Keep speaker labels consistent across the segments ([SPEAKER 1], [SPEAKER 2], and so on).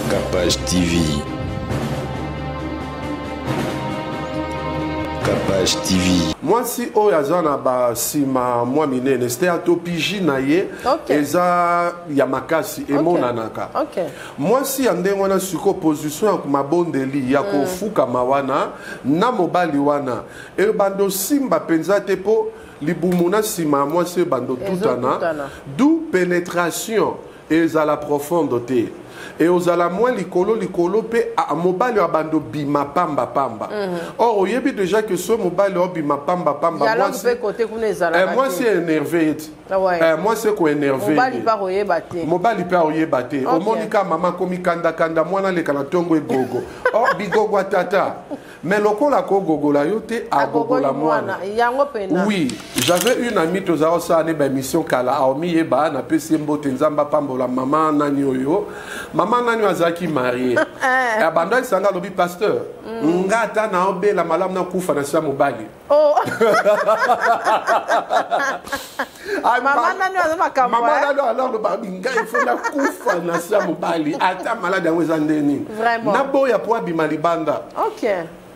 [SPEAKER 1] Kapash TV. Kapash TV.
[SPEAKER 2] Mwasi oyo aza na ba sima mwa minene stéatopygie na ye eza ya makasi emonanaka. Mwasi ya ndenge wana sikoyo position ya mabondeli ya kofukama wana na mobali wana ebanda osimba mpenza te mpo libumu na nsima ya mwasi ebanda otutana, d'où pénétration ezala profonde te e ozala mwa likolo likolo mpe mobali abanda obima pamba pamba. Or oyebi déjà que so mobali obima pamba pamba,
[SPEAKER 3] Dialogue mpe kote kuna ezalaka
[SPEAKER 2] mwasi
[SPEAKER 3] te.
[SPEAKER 2] Énervé ete mwasi ekoénerve.
[SPEAKER 3] Mobali mpe akoyeba te.
[SPEAKER 2] Mobali mpe akoyeba te. Omoni ka mama akomi kandakanda, mwana aleka na ntongo egogo or bigogo tata, mais lokola akogogola yo te, agogola
[SPEAKER 3] Agogoli
[SPEAKER 2] mwana.
[SPEAKER 3] mwana yango mpena.
[SPEAKER 2] Oui, j'avais une amie, tozala kosala ne baémission kala, aomi yeba, napesi ye mbote, Nzambe apambola mama nani oyo. Mama nani oyo azalaki marie, abanda esanga, alobi: "Pasteur, nga ata naobela malamu nakufa na sia mobali."
[SPEAKER 3] Oh.
[SPEAKER 2] Ah,
[SPEAKER 3] Mama nani aza makambo,
[SPEAKER 2] mama
[SPEAKER 3] eh?
[SPEAKER 2] nani alors aloba: "Ngai il faut nakufa na sia mobali, ata maladi yango eza nde nini." Naboya po abima libanda.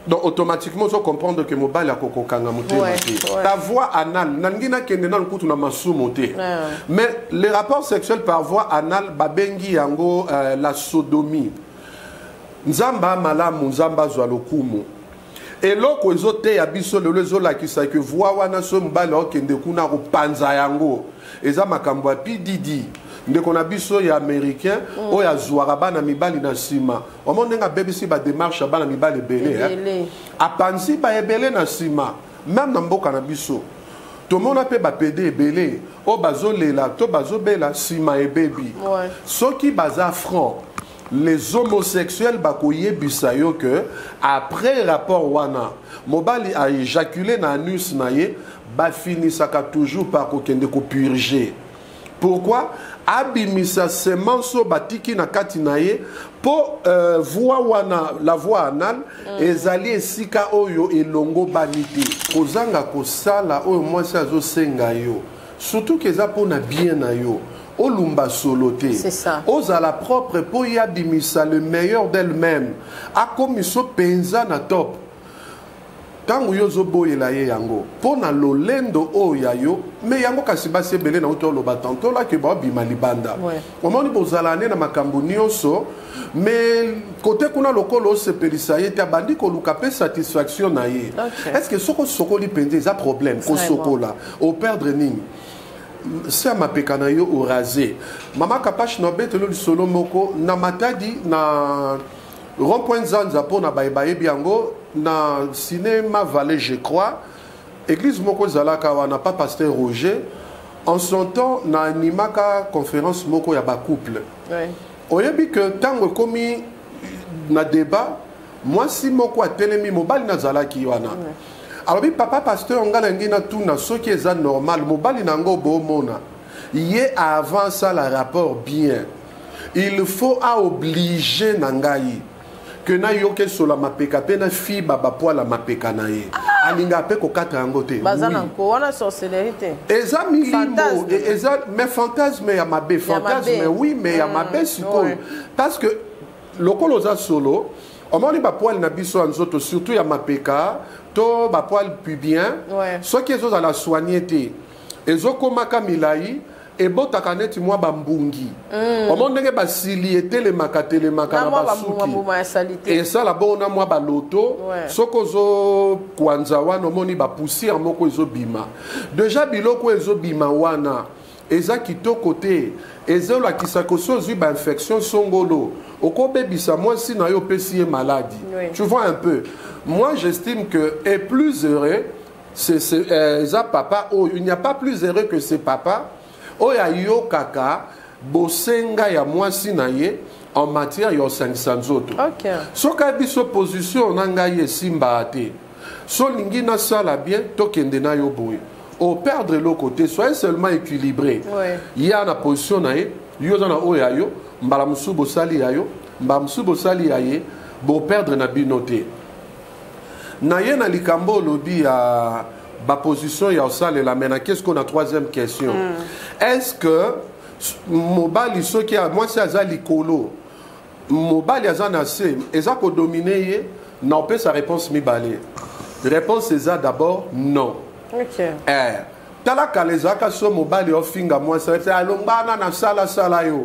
[SPEAKER 2] Donc automatiquement ozo comprendre que mobali akokokanga motema te. Ta voie anale, nalingi nakende nanu kutu na masumu te, mais les rapports sexuels par voie anale, babengi yango la sodomie. Nzambe amalamu, Nzambe azwa lokumu. Eloko ezoteya biso lelo, ezolakisa ke voie wana, so mobali aokende kuna kopanza yango, eza makambo ya pdd, ndeko na biso ya américain oyo azwaka bana mibali na nsima. Omoni ndenge abebisi badémarche ya bana mibali ebele, eh?
[SPEAKER 3] Ebele.
[SPEAKER 2] Apanzi baebele na nsima. Même na mboka na biso tomona mpe bapédé ebele oyo bazolela to bazobela nsima ebebi. Soki baza franc, les homosexuels bakoyebisa yo que après rapport wana, mobali aéjacule na anus na ye, bafinisaka toujours par kokende kopurger. Pourquoi? Abimisa semence oyo batiki na kati na ye, mpo voie wana, la voie anale, ezali esika oyo elongobani te. Kozanga kosala oyo mwasi azosenga yo, surtout ke eza mpona bien na yo, olumba solo te,
[SPEAKER 3] C'est ça.
[SPEAKER 2] ozala propre mpo ye abimisa le meilleur d'elle-même, akomisa mpenza na top. Ntango yo ozoboyela ye yango mpo na lolendo oyo ya yo, me yango kasi basi ebele na uti oloba tantôt laki baobima libanda. Omoni, bozala ne na makambo nyonso, mais kote kuna lokola osepelisa ye te, abandi koluka mpe satisfaction na ye. Est ce que soki osokoli mpenza eza problème? Kosokola, operdre nini? Se ya mapeka na yo orase. Mama Kapache, na obetelo lisolo moko na Matadi, na rond point Nzanza, mpo na baye bayebi yango, na Cinéma Vallée, je crois, église moko ezalaka wana, pa pasteur Roger. En son temps na animaka conférence moko ya bacouple. Oyebi ke ntango ekomi na débat, mwasi moko atelemi, mobali nazalaki wana, alobi: "Papa pasteur, nga na ngai natuna soki eza normal, mobali na yango boomona ye, avant asala rapport bien, il faut aoblige na ngai ke nayoka esola mapeka mpe nafiba bapoils mapeka na ye, alingaka mpe kokata yango te."
[SPEAKER 3] Baza na nko wana sorcellerie te?
[SPEAKER 2] Eza milimo.
[SPEAKER 3] Fantasme.
[SPEAKER 2] Eza mais fantasme ya mabe, fantasme.
[SPEAKER 3] Mabe.
[SPEAKER 2] Oui, mais ya mabe sikoyo, parce que lokola oza solo, omoni bapoils na biso ya nzoto, surtout ya mapeka to bapoils pubien, soki ezozala soigné te, ezokomaka milai, ebotaka neti mwa bambungi. Omoni ndenge basili etelemaka telemaka
[SPEAKER 3] na
[SPEAKER 2] na
[SPEAKER 3] mwa
[SPEAKER 2] basuki.
[SPEAKER 3] Bambumbambuma ya saleté.
[SPEAKER 2] Esala bongo na mwa baloto. Soki ozokwanza wana, omoni bapoussière moko ezobima. Déjà biloko oyo ezobima wana eza kitoko te, ezolakisa kosi ozwi bainfection songolo, okobebisa mwasi na yo, opesi ye maladi. Tu vois un peu, moi j'estime que est plus heureux c'est eza papa oyo, il n'y a pas plus heureux que ce papa oyo ayokaka bosenga ya mwasi na ye en matière ya kosangisa nzoto. Soki ayebi so position na ngai esimbaka te, so olingi nasala bien, tokende na yo boye, operdre eloko te, soyez seulement équilibré. Ya na position na ye, yo oza na oyo ya yo, mbala mosusu bosali ya yo, mbala mosusu bosali ya ye, boperdre na bino te. Na ye na likambo olobi ya baposition ya osalela, mais na qu'est-ce qu'on a, troisième question: est-ce que mobali soki mwasi aza likolo Mobali aza na se, eza kodomine ye? Na opesa réponse mibale. Réponse eza d'abord non.
[SPEAKER 3] Okay.
[SPEAKER 2] Tala, kala ezalaka so mobali ofinga mwasi, alongana na salasala yo,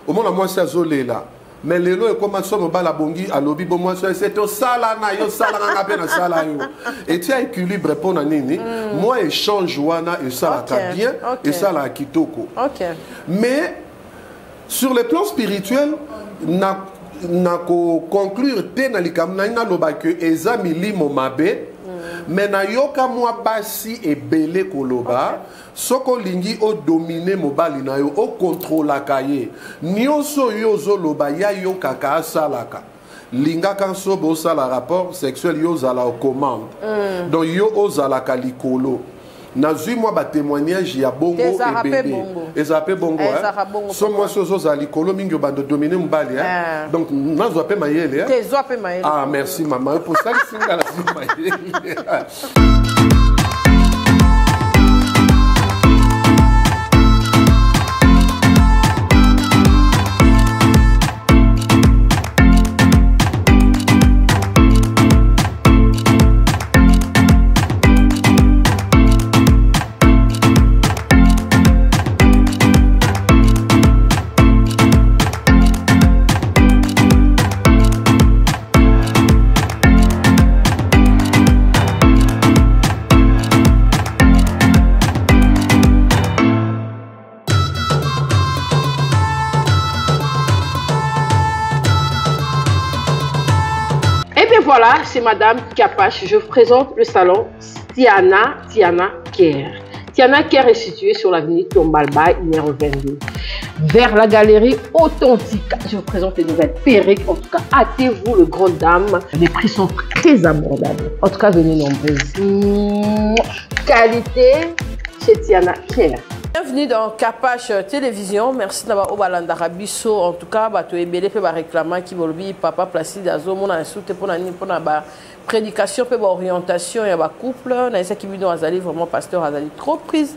[SPEAKER 2] omona mwasi azolela. Mais lelo ekóma so mobali abongi, alobi bo mwasi ese tosala na yo, salanga nga mpe nasala yo, etia équilibre. Mpo na nini? Mwa échange wana esalaka bien, esalaka kitoko. Mais sur le plan spirituel, na koconclure te na likambo ngai naloba ke eza milimo mabe, mais nayoka mwa basi ebele koloba, soki olingi odomine mobali na yo, okontrolaka ye nyonso oyo ozoloba, ya yokaka, asalaka. Lingaka nso bosala rapport sexuel, yo ozala commande. Donc yo ozalaka likolo. Nazwi mwa batémoignage ya bongo ebele. Ezala mpe bongo, so mwasi ozozala likolo mingi, obanda domine mobali. Donc nazwa mpe mayele. Ah, merci mama, osalisi nga nazwi mayele.
[SPEAKER 3] Et bien voilà, c'est Madame Kapache. Je vous présente le salon Tiana, Tiana Care. Tiana Care est situé sur l'avenue Tombalbaye, numéro 22, vers la galerie Authentique. Je vous présente les nouvelles perruques. En tout cas, hâtez-vous, le grand dame. Les prix sont très abordables. En tout cas, venez nombreuses. Qualité chez Tiana Care. Bienvenue dans Kapache Télévision. Merci d'avoir obalandaka biso. En tout cas, bato ebele pe ba réclamant qui bolobi papa Placide azomona na soute pona ni pona ba prédication pe ba orientation ya ba couple. Na esaki bino azali vraiment, pasteur azali trop prise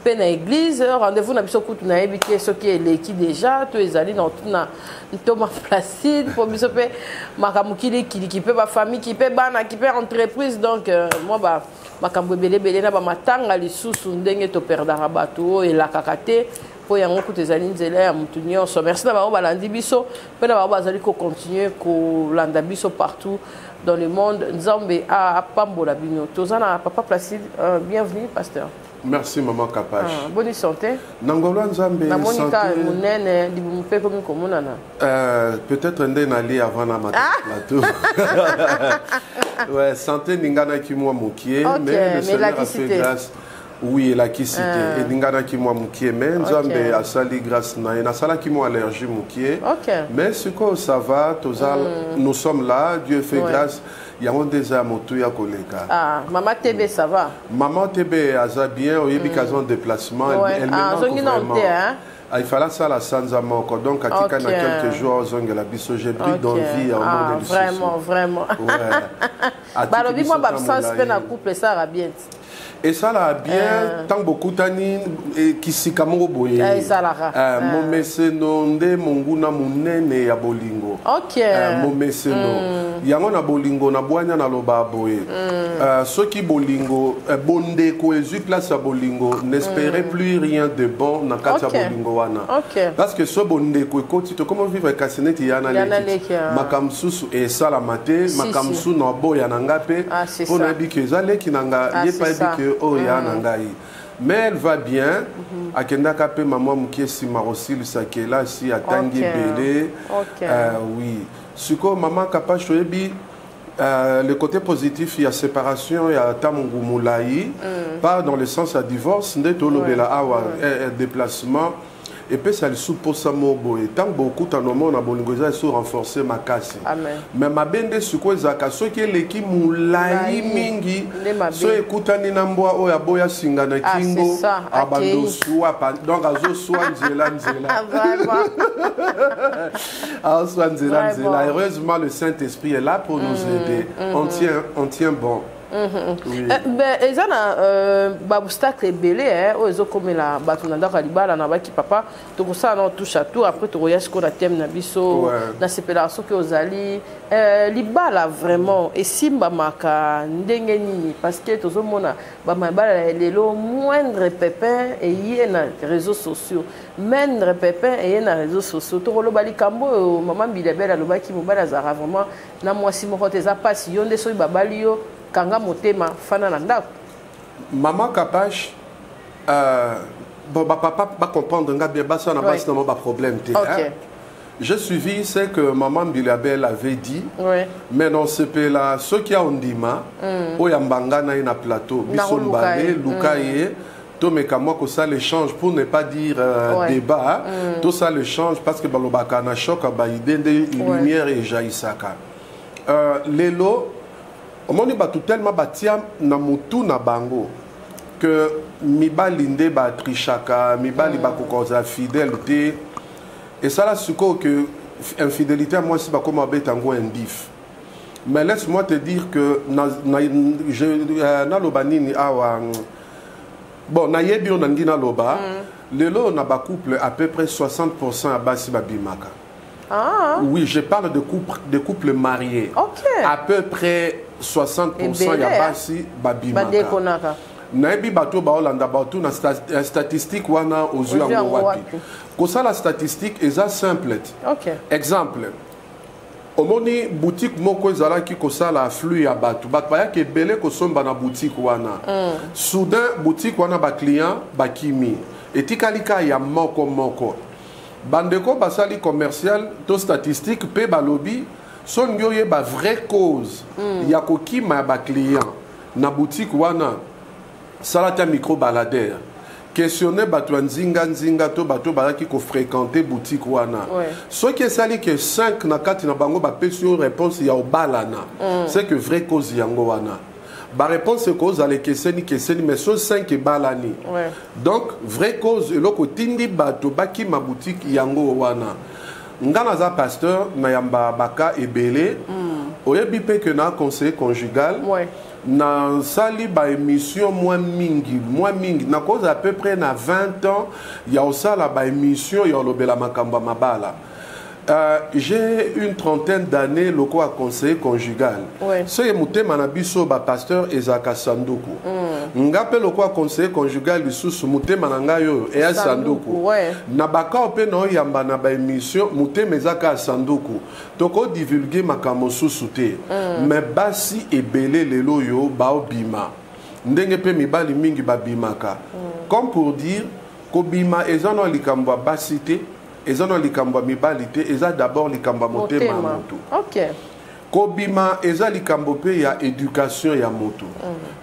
[SPEAKER 3] pe na église. Rendez-vous na biso kutu nayebi te soki eleki déjà to ezali na tuna ntoma Placide po biso pe makambo kilikiliki pe ba famille ki pe bana ki pe entreprise. Donc moi ba makambo ebele ebele na bamatanga lisusu, ndenge toperdaka bato oyo elakaka te, mpo yango kutu ezali nzela ya motu nyonso. Merci na bango balandi biso mpe na bango bazali kocontinue kolanda biso partout dans le monde. Nzambe apambola bino. Toza na papa Placide. Bienvenue, pasteur.
[SPEAKER 2] Merci, maman Kapache.
[SPEAKER 3] Ah, bonne santé?
[SPEAKER 2] Na ngolo ya Nzambe.
[SPEAKER 3] Namoni ka monene, libumu mpe ekomi komonana.
[SPEAKER 2] Peut-être nde nali avant na mata plateau. Ouais, santé eninganaki mwa mokie, mais le Seigneur a fait grâce. Oui, elakisi te, eninganaki mwa mokie, mais Nzambe asali grâce na ye. Nasalaki mwa allergie mokie, mais sikoyo ça va, toza, nous sommes là, Dieu fait grâce, yango nde eza ya motuya koleka.
[SPEAKER 3] Ah, mama TB, ça va?
[SPEAKER 2] Maman TB aza bien. Oyebi kaza en déplacement. Elle me manque vraiment. Ah, il fallait asala sanza moko, donc atika na quelques jours ozongela biso. J'ai pris d'envie ya
[SPEAKER 3] omona lisusu. Vraiment, vraiment. Balobi mwa baabsence mpe na couple esalaka bien.
[SPEAKER 2] Esalaka bien ntango bokutani kisika moko boye.
[SPEAKER 3] Ezalaka.
[SPEAKER 2] Momeseno nde monguna monene ya bolingo. Momeseno yango na bolingo na bwanya naloba boye, soki bolingo, bondeko ezwi place ya bolingo, n'espérez plus rien de bon na kati ya bolingo wana, parce que so bondeko ekoti, tokoma vivre kasi neti ya na leki. Makambo mosusu esalama te, makambo mosusu na boya na nga mpe mpo nayebi ke eza leki na nga, ye mpe ayebi ke oyo ya na ngai. Mais elle va bien. Akendaka mpe mama moke nsima kosilisa kelasi, atangi ebele. Oui, sikoyo mama Kapache, oyebi le côté positif ya séparation ya ntango molai, pas dans le sens ya divorce nde tolobela awa, déplacement epesa lisusu mposa moko boye. Ntango bokutana, omona bolingo eza lisusu renforce makasi. Mais mabe nde sikoyo ezalaka soki eleki molai mingi, so ekutani na mbwa oyo aboya singa na kingo, abanda oswa, donc azoswa nzela nzela, azoswa nzela nzela. Heureusement, le Saint-Esprit est là pour nous aider. On tient, on tient bon. Oui.
[SPEAKER 3] Ben, eza na baobstacle ebele oyo ezokomela bato na ndako ya libala. Na baki papa, tokosala na touche à tout, après tokoya sikoyo na thème na biso. Nasepelaka soki ozali libala vraiment esimbamaka ndenge nini? Parce que tozomona bamabala ya lelo, moindre pépin eye na réseaux sociaux, moindre pépin eye na réseaux sociaux. Tokoloba likambo oyo mama Mbilabel alobaki, mobali azalaka vraiment na mwasi moko te, eza mpasi. Yo nde soki babali yo, kanga motema, fanda na ndako.
[SPEAKER 2] Mama Kapache, bon, bapapa bacomprendre nga bien, basi wana basi na baproblème te, hein. J'ai suivi ce que maman Bilabel avait dit, mais dans ce pays-là, soki ondima oyo mbanga na ye na plateau biso
[SPEAKER 3] Nakoluka
[SPEAKER 2] mbale
[SPEAKER 3] ye.
[SPEAKER 2] Luka ye, tomeka mwa kosala échange, pour ne pas dire débat, tosala échange, parce que balobaka na choc ya baidées nde lumière ejaisaka. Lelo omoni bato tellement batia na motu na bango que mibali nde batrichaka, mibali bakoka kozala fidèle te. Esala sikoyo que infidélité ya mwasi bakoma babeta yango indif. Mais laisse-moi te dire que naloba nini awa, bon, nayebi oyo nalingi naloba. Lelo na bacouple, à peu près 60 ya basi babimaka. Oui, je parle de couple mariés. À peu près 60
[SPEAKER 3] Ebele,
[SPEAKER 2] ya
[SPEAKER 3] hein?
[SPEAKER 2] basi babimaka.
[SPEAKER 3] Badekonaka.
[SPEAKER 2] Nayebi bato baolanda bato na statistique wana ozwi
[SPEAKER 3] Ozwi
[SPEAKER 2] yango
[SPEAKER 3] yango
[SPEAKER 2] wapi?
[SPEAKER 3] Wapi?
[SPEAKER 2] Kosala statistique eza simple te. Exemple, omoni boutique moko ezalaki kosala flux ya bato, bato bayaki ebele kosomba na boutique wana. Soudain boutique wana baclient bakimi, etikali ka ya moko moko. Bandeko basali commercial to statistique mpe balobi, soki oyeba vraie cause ya kokima ya baclient na boutique wana, sala ta micro baladeur, questionne bato ya nzinga-nzinga to bato bazalaki kofréquente boutique wana. Soki esali ke 5 na kati na bango bapesi yo réponse ya obalana, c'est que vraie cause yango wana. Baréponse ekozala ekeseni keseni, mais so 5 ebalani, donc vraie cause, eloko etindi bato bakima boutique yango wana. Nga naza pasteur, nayamba baka ebele. Oyebi mpe ke na conseiller conjugal, nasali baémission mwa mingi, mwa mingi, nakozala à peu près na 20 ans ya kosala baémission ya kolobela makambo ya mabala. J'ai une trentaine d'années lokola conseiller conjugal. Soki motema na biso bapasteur ezalaka sanduku, nga mpe lokola conseiller conjugal lisusu, motema na ngai oyo eya
[SPEAKER 3] Sanduku,
[SPEAKER 2] sanduku. Na bakao mpe na oyamba na baémission, motema eza kaka sanduku, tokodivulgue makambo mosusu te. Mais basi ebele lelo oyo baobima ndenge mpe mibali mingi babimaka. Comme pour dire, kobima eza na likambo ya basi te, eza na likambo ya mibali te, eza d'abord likambo ya motema ya
[SPEAKER 3] Motema.
[SPEAKER 2] motu. Kobima eza likambo mpe ya éducation ya moto,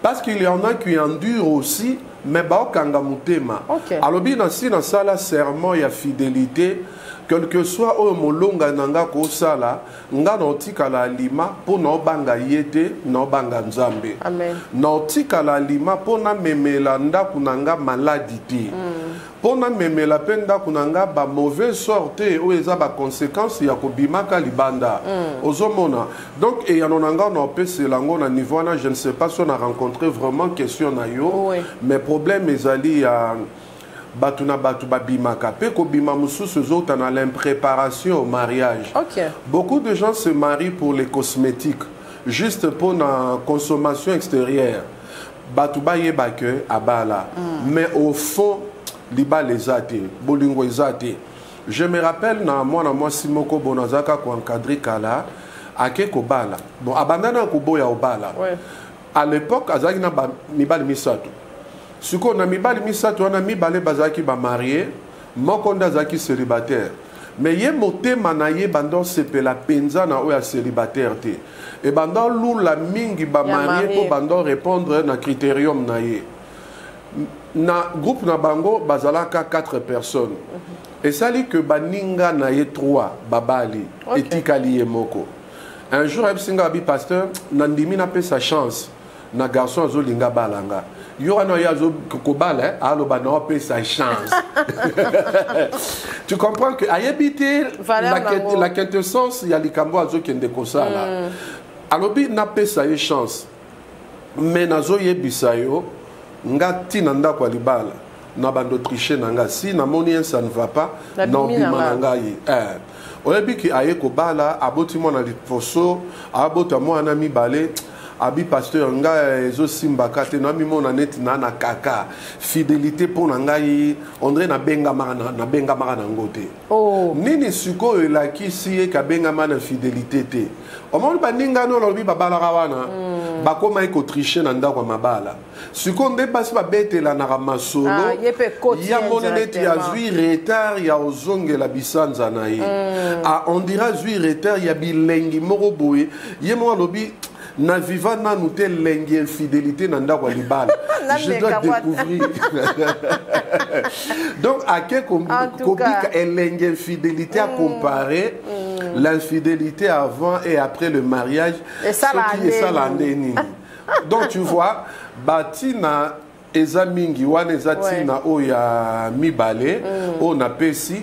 [SPEAKER 2] parce qu'il y en a qui endurent aussi, mais baokanga motema. Alobi na si nasala serment ya fidélité, quel que soit oyo molonga na nga kosala, nga na otikala alima mpo na obanga ye te, na obanga Nzambe.
[SPEAKER 3] Amen.
[SPEAKER 2] Na otikala alima mpo namemela ndako na nga maladi te, mpo namemela mpe ndako na nga bamauvais sort te, oyo eza baconséquence ya kobimaka libanda. Ozomona, donc eyano na nga na opesela yango na niveau wana. Je ne sais pas si on a rencontré vraiment question na yo. Mais problème ezali ya bato na bato babimaka mpe, kobima mosusu ezouta na l'impréparation au mariage. Beaucoup de gens se marient pour les cosmétiques, juste pour la consommation extérieure, bato bayeba ke abala, mais au fond libala eza te, bolingo eza te. Je me rappelle na mwana mwasi moko bo nazalaka koencadre kala, ake kobala, bon, abanda na koboya obala. À l'époque azalaki na mibali misato. Sikoyo na mibali misato wana, mibale bazalaki bamarie, moko nde azalaki célibataire. Mais ye motema na ye banda osepela mpenza na oyo ya célibataire te, ebanda olula mingi bamarie
[SPEAKER 3] marié.
[SPEAKER 2] Mpo banda répondre na critérium na ye. Na groupe na bango bazalaka 4 personnes, esali ke baninga na ye 3 babali, etikali ye moko. Un jour ayebisi nga, abi: "Pasteur, nandimi napesa chance na garçon azolinga balanga yo wana." Ye azo kobala, eh, aloba na opesa chance. Tu comprends que ayebi te
[SPEAKER 3] Valeur nango.
[SPEAKER 2] la quintessence ya likambo azokende kosala. Alobi napesa ye chance. Mais nazoyebisa yo, nga ntina ndako ya libala na bando triche na nga, si namoni un ça ne va pas,
[SPEAKER 3] Nabimi
[SPEAKER 2] na obima
[SPEAKER 3] na
[SPEAKER 2] na ngai. Oyebi ki aye kobala, aboti mwana liboso, abota mwana mibale, abi pasteur, ngai ezosimbaka te, namimona neti na kaka fidélité mpo na ngai, ondre nabengamaka nango te.
[SPEAKER 3] Oh.
[SPEAKER 2] Nini sikoyo elakisi ye kabengama na fidélité te? Omoni baningani oyo nalobi babalaka wana, bakóma ye kotriche na ndako ya mabala. Sikoyo nde basi babetelanaka masolo.
[SPEAKER 3] Ah, ye mpe ekoti
[SPEAKER 2] ya moni neti
[SPEAKER 3] indirectement.
[SPEAKER 2] Azwi retard ya ozongela bisanza na ye. Ah, on dirait azwi retard ya bilengi moko boye. Ye moko alobi na viva nanu te elengi ya infidélité na ndako ya libala, je dois
[SPEAKER 3] Nameka mwa-
[SPEAKER 2] découvrir. Donc ake
[SPEAKER 3] En tout
[SPEAKER 2] kobika
[SPEAKER 3] cas.
[SPEAKER 2] elengi infidélité, à comparer l'infidélité avant et après le mariage.
[SPEAKER 3] Esala
[SPEAKER 2] Soki
[SPEAKER 3] nde
[SPEAKER 2] esala
[SPEAKER 3] nini.
[SPEAKER 2] nde nini. Donc tu vois, batina eza mingi wana, eza ntina oyo ya mibale oyo napesi.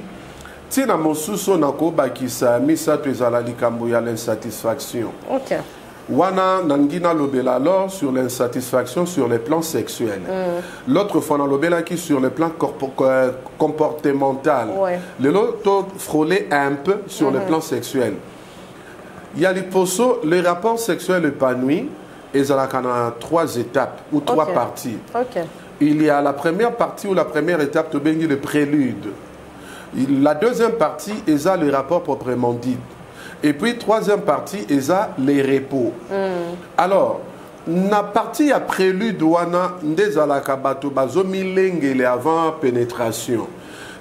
[SPEAKER 2] Ntina mosusu oyo nakobakisa misato ezala likambo ya l'insatisfaction. Wana nangi nalobela alors sur l'insatisfaction sur le plan sexuel. L'autre fois nalobelaki sur le plan comportemental. Lelo to frôler un peu sur le plan sexuel. Ya liboso, le rapport sexuel épanoui ezalaka na trois étapes ou trois parties. Il y a la première partie ou la première étape, tobengi le prélude. La deuxième partie eza le rapport proprement dit, et puis troisième partie eza les repos. Alors na partie ya prélude wana nde ezalaka bato bazomilengele avant pénétration.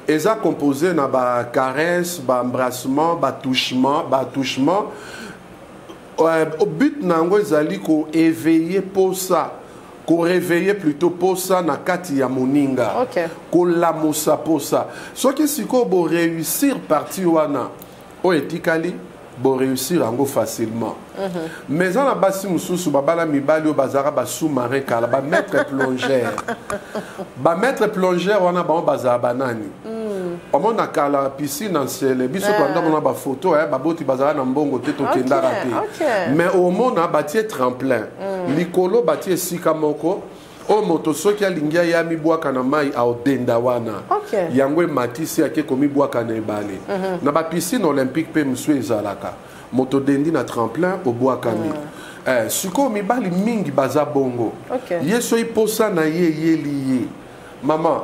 [SPEAKER 2] Eza composé na bacaresse, baembrassement, batouchement. Batouchement, but na yango ezali koéveiller posa, koréveiller plutôt posa na kati ya moninga, kolamusa posa. Soki sikoyo boréussir partie wana, oyo etikali boréussir yango facilement. Mais eza na basi mosusu babala mibali oyo bazalaka basous-marin kala, bamaître plongeur. Bamaître plongeur wana, bango bazala banani? Omona kala piscine na Nsele, biso twanda mona bafoto, baboti bazala na mbongo te, tokendaka te. Mais omona batie tremplin likolo, batie esika moko oyo moto soki alingi aya mibwaka na mai, aodenda wana. Yango ematisi, ake komibwaka na ebale. Na bapiscine olympique mpe mosu ezalaka moto dendi na tremplin, obwakami. Sikoyo mibali mingi baza bongo. Ye soki posa na ye eyeli ye, mama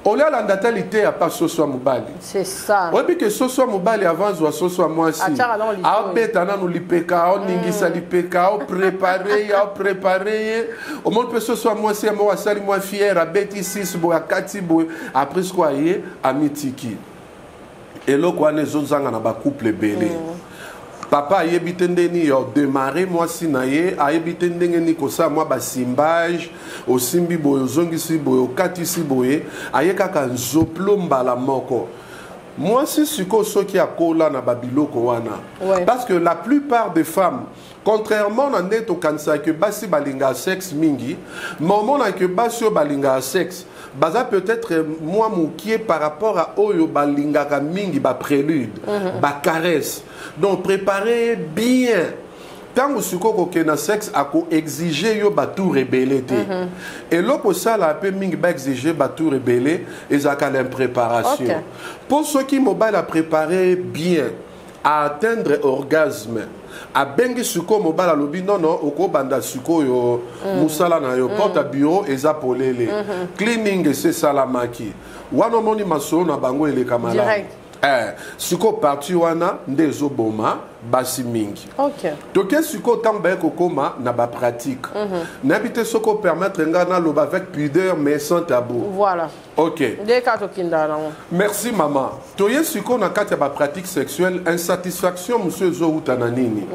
[SPEAKER 2] olia alanda ta liteya pa soso ya mobali.
[SPEAKER 3] C'est ça.
[SPEAKER 2] Oyebi ke soso ya mobali, avant azwa soso ya mwasi,
[SPEAKER 3] Atiaka nano litoi.
[SPEAKER 2] Aobeta nanu lipeka, aoningisa lipeka, aoprépare ye, aoprépare ye. Omoni mpe soso ya mwasi ya moko asali mwa fiere, abeti 6 boye, akati boye, après siko aye amitiki. Eloko wana ezozanga na bacouple ebele. Papa ayebi te ndeni ya démarre mwasi na ye, ayebi te ndenge nini kosala mwa basimbage, osimbi boye, ozongisi boye, okatisi boye, aye kaka nzoplo mbala moko. Mwasi sikoyo soki akola na babiloko wana, parce que la plupart des femmes, contrairement na nde tokanisaka ke basi balingaka sexe mingi, mais omonaka ke basi oyo balingaka sexe baza peut-être mwa mokie par rapport à oyo balingaka mingi baprélude, bacaresse. Donc préparer bien, ntango sikoyo kokende na sexe, akoexige yo batour ebele te. Eloko osala mpe mingi baexige batour ebele ezalaka l'impréparation. Mpo soki mobali apréparé bien, aatteindre orgasme, abengi sikoyo mobali, alobi nono, okobanda sikoyo mosala na yo, porte ya bureau eza polele, cleaning esi esalamaki wana, omoni masolo na bango eleka malamu.
[SPEAKER 3] Direct.
[SPEAKER 2] Sikoyo partie wana nde ezoboma basi mingi. Toke sikoyo ntango baye kokóma na bapratique. Nayebi te soki opermettre ngai naloba avec pudeur mais sans tabou.
[SPEAKER 3] Voilà.
[SPEAKER 2] Ok.
[SPEAKER 3] Nde kaka tokendaka nango.
[SPEAKER 2] Merci mama. Toye sikoyo na kati ya bapratique sexuelle, insatisfaction mosusu ezowuta na nini?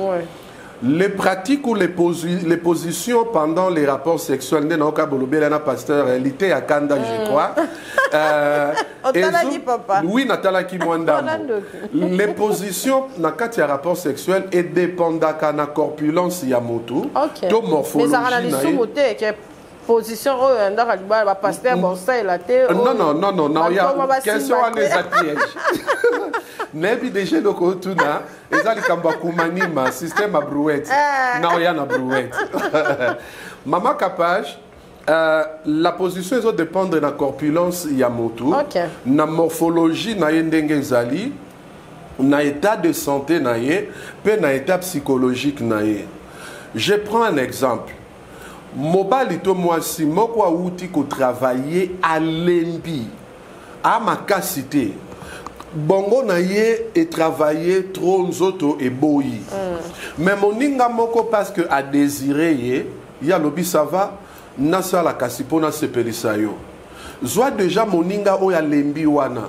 [SPEAKER 2] Les pratiques ou les positions pendant les rapports sexuels, nde naoka bolobela na pasteur lite ya kanda, je crois.
[SPEAKER 3] Otalaki, papa.
[SPEAKER 2] Oui, natalaki mwa ndambo.
[SPEAKER 3] Olandoki.
[SPEAKER 2] Les positions na kati ya rapport sexuel edépendaka na corpulence ya motu to
[SPEAKER 3] Mais ezalaka na
[SPEAKER 2] morphologie na ye.
[SPEAKER 3] Lisumu te ke position oyo ya ndako ya libala, bapaster baosalela te?
[SPEAKER 2] Non, non, non, non, non, ya
[SPEAKER 3] Bakoma basimba
[SPEAKER 2] question wana
[SPEAKER 3] te.
[SPEAKER 2] eza piège. Nayebi déjà eloko otuna, eza likambo ya kumanima, système ya brouette. Na oya na brouette, mama Capage. La position ezodépendre na corpulence ya motu, na morphologie na ye ndenge ezali, na état de santé na ye mpe na état psychologique na ye. Je prends un exemple: mobali to mwasi moko awuti kotravailler, alembi, amakasi te, bongo na ye etravaille trop, nzoto eboyi. Mais moninga moko, parce que adésiré ye, ye alobi: "Ça va, nasala kasi mpo nasepelisa yo." Zwa déjà moninga oyo alembi wana.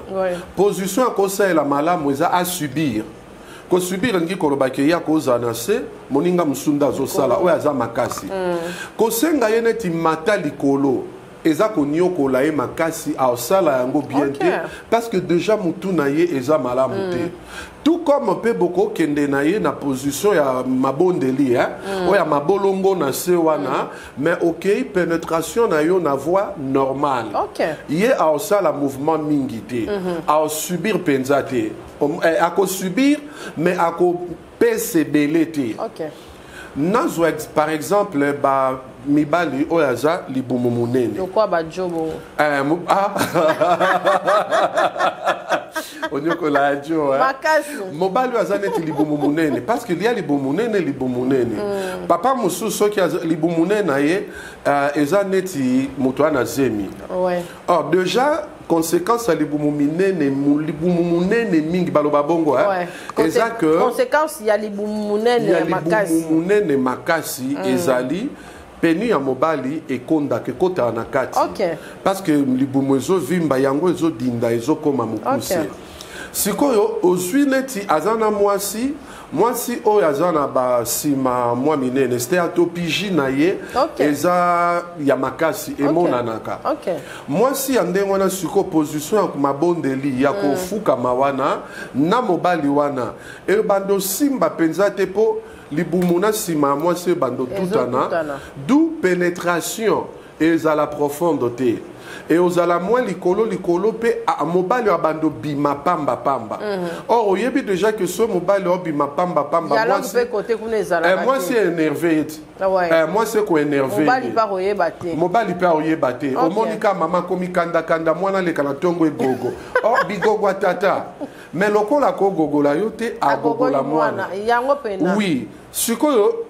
[SPEAKER 2] Position akosalela malamu eza asubir. Kosubir elingi koloba ke ye akozala na se, moninga mosusu nde azosala, oyo aza makasi. Kosenga ye neti mata likolo eza koniokola ye makasi, aosala yango bien te, parce que déjà motu na ye eza malamu te. Tout comme mpe bokokende na ye na position ya mabondeli, hein? Oyo ya mabolongo na se wana, mais okei pénétration na yo na voie normale. Ye aosala mouvement mingi te, aosubir mpenza te. Akosubir mais akopesa ebele te. Nazwa par exemple ba mibali oyo aza libumu monene.
[SPEAKER 3] Lokwa bajobo.
[SPEAKER 2] Ah. Onyokola ya jo, eh?
[SPEAKER 3] Makasi.
[SPEAKER 2] Mobali oyo aza neti libumu monene, parce que lia libumu monene, libumu monene, papa mosusu soki libumu monene na ye eza neti moto wana zemi. Or déjà conséquence ya libumu minene, libumu monene mingi, baloba bongo, eh? Eza que
[SPEAKER 3] conséquence ya libumu monene
[SPEAKER 2] ya
[SPEAKER 3] ya makasi.
[SPEAKER 2] Libumu monene makasi ezali pénis ya mobali ekondaka, ekotaka na kati, parce que libumu ezovimba, yango ezodinda, ezokóma mokuse. Sikoyo ozwi neti aza na mwasi, mwasi oyo aza na basima mwa minene, stéatopygie na ye eza ya makasi, emonanaka. Mwasi ya ndenge wana, sikoyo position ya mabondeli ya kofukama wana na mobali wana ebanda osimba mpenza te, mpo libumu na nsima ya mwasi ebanda otutana.
[SPEAKER 3] Ezotutana.
[SPEAKER 2] D'où pénétration ezala profonde te, e ozala mwa likolo likolo mpe mobali oyo abanda obima pamba pamba. Or oyebi déjà que so mobali oyo obima pamba pamba,
[SPEAKER 3] dialogue
[SPEAKER 2] mwasi
[SPEAKER 3] mpe kote kuna ezalaka
[SPEAKER 2] mwasi
[SPEAKER 3] te.
[SPEAKER 2] Énervé eti. Mwasi ekoénerve.
[SPEAKER 3] Mobali mpe akoyeba te.
[SPEAKER 2] Mobali mpe akoyeba te. Omoni ka mama akomi kandakanda, mwana aleka na ntongo egogo or bigogo ya tata, mais lokola akogogola yo te, agogola
[SPEAKER 3] agogoli
[SPEAKER 2] mwana.
[SPEAKER 3] Mwana yango mpena.
[SPEAKER 2] Oui, sikoyo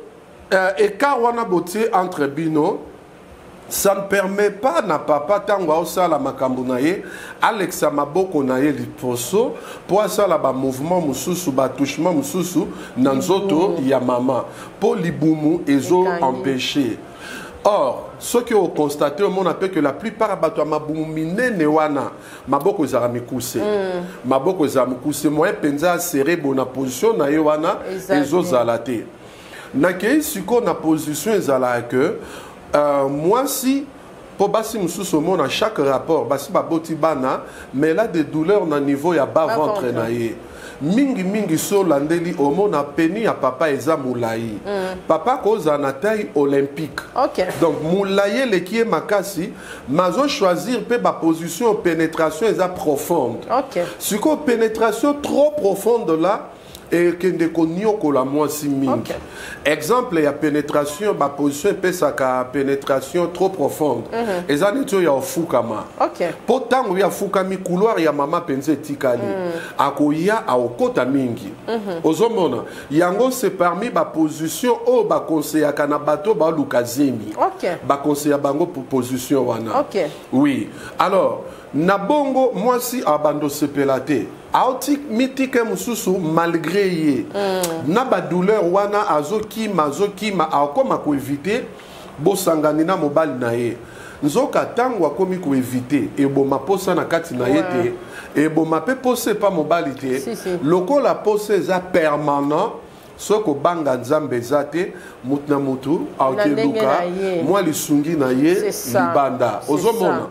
[SPEAKER 2] écart wana botie entre bino, ça ne permet pas na papa, ntango aosala makambo na ye, alekisa maboko na ye liposo mpo asala bamouvement mosusu, batouchement mosusu na nzoto ya mama, mpo libumu ezo
[SPEAKER 3] Ekangi.
[SPEAKER 2] empêcher. Or soki okonstate, omona mpe que la plupart ya bato ya mabumu minene wana, maboko ezalaka mikuse. Maboko ezala mikuse, moyen mpenza aserrer bo na position na ye wana
[SPEAKER 3] Eza te.
[SPEAKER 2] ezozala te. Nakei sikoyo na position ezalaka ke mwasi, mpo basi mosusu omona chaque rapport, basi baboti bana, mais là des douleurs na niveau ya bas
[SPEAKER 3] Bas
[SPEAKER 2] ventre
[SPEAKER 3] ventre.
[SPEAKER 2] na ye mingimingi. So olandeli, omona pénis ya papa eza molai. Papa kozala na taille olympique. Donc molai eleki ye makasi, mais azochoisir mpe baposition pénétration eza profonde. Sikoyo pénétration trop profonde là ekende koniokola mwasi mingi. Exemple ya pénétration, baposition epesaka pénétration trop profonde eza neti oyo ya ofukama, mpo ntango ye afukami, couloir ya mama mpenza etikali, akoya aokota mingi. Ozomona yango, c'est parmi baposition oyo bakonseyaka na bato baluka zemi. Bakonseya bango position wana. Oui, alors na bongo mwasi abanda osepela te, aoti mitike mosusu malgré ye na badouleur wana, azokima, azokima, akóma koéviter bosangani na mobali na ye. Nzoka ntango akomi koéviter, eboma posa na kati na ye te, eboma mpe posa epa mobali te.
[SPEAKER 3] Si, si.
[SPEAKER 2] Lokola posa eza permanent, soki kobanga Nzambe eza te, mutu na mutu
[SPEAKER 3] Na ndenge
[SPEAKER 2] aokeluka
[SPEAKER 3] na ye.
[SPEAKER 2] mwa lisungi na ye
[SPEAKER 3] C'est ça.
[SPEAKER 2] libanda.
[SPEAKER 3] C'est
[SPEAKER 2] Ozomona,
[SPEAKER 3] ça.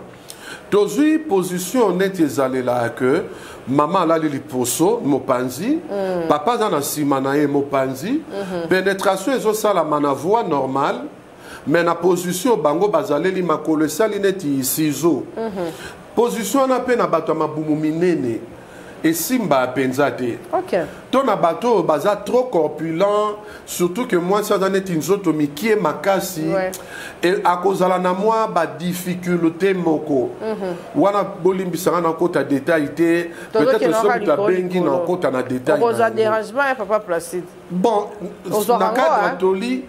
[SPEAKER 2] tozwi position neti ezalelaka ke mama alali liposo mopanzi, papa aza na nsima na ye mopanzi, pénétration ezosalama na voie normale, mais na position bango bazaleli, makolo esali neti ciseau. Position wana mpe na bato ya mabumu minene Esimba mpenza te. To na bato oyo baza trop corpulent, surtout que mwasi aza neti nzoto mikie makasi, e akozala na mwa badifficulté moko wana. Bolimbisanga, nakota détail te. Peut-être soki moto abengi, na okota na détail.
[SPEAKER 3] Okozwa dérangement ya papa Placide.
[SPEAKER 2] Bon, na cadre ya toli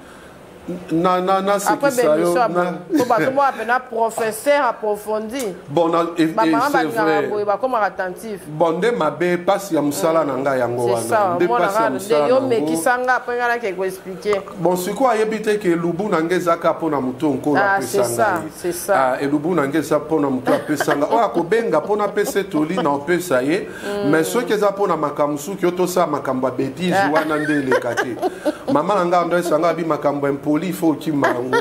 [SPEAKER 2] na nasekisa yo.
[SPEAKER 3] Po bazomona mpena professeur approfondi.
[SPEAKER 2] Bon, na,
[SPEAKER 3] bamama balingaka boye, bakomaka attentif.
[SPEAKER 2] Bon, nde mabe mpasi ya mosala na ngai yango wana, nde mpasi ya mosala.
[SPEAKER 3] Yo mekisanga, apres ngai nake koexpliquer.
[SPEAKER 2] Bon, sikoyo ayebi te ke elubu na ngai eza kaka mpona motu Nkolo apesa ngai. Elubu na ngai eza mpona motu apesa ngai. Oyo akobenga mpona apesa etoli, na opesa ye. Mais soki eza mpona makambo, soki yo tosala makambo ya bétise wana, nde eleka te. Mama na ngai ando esanga abi makambo impoli, il faut okima yango.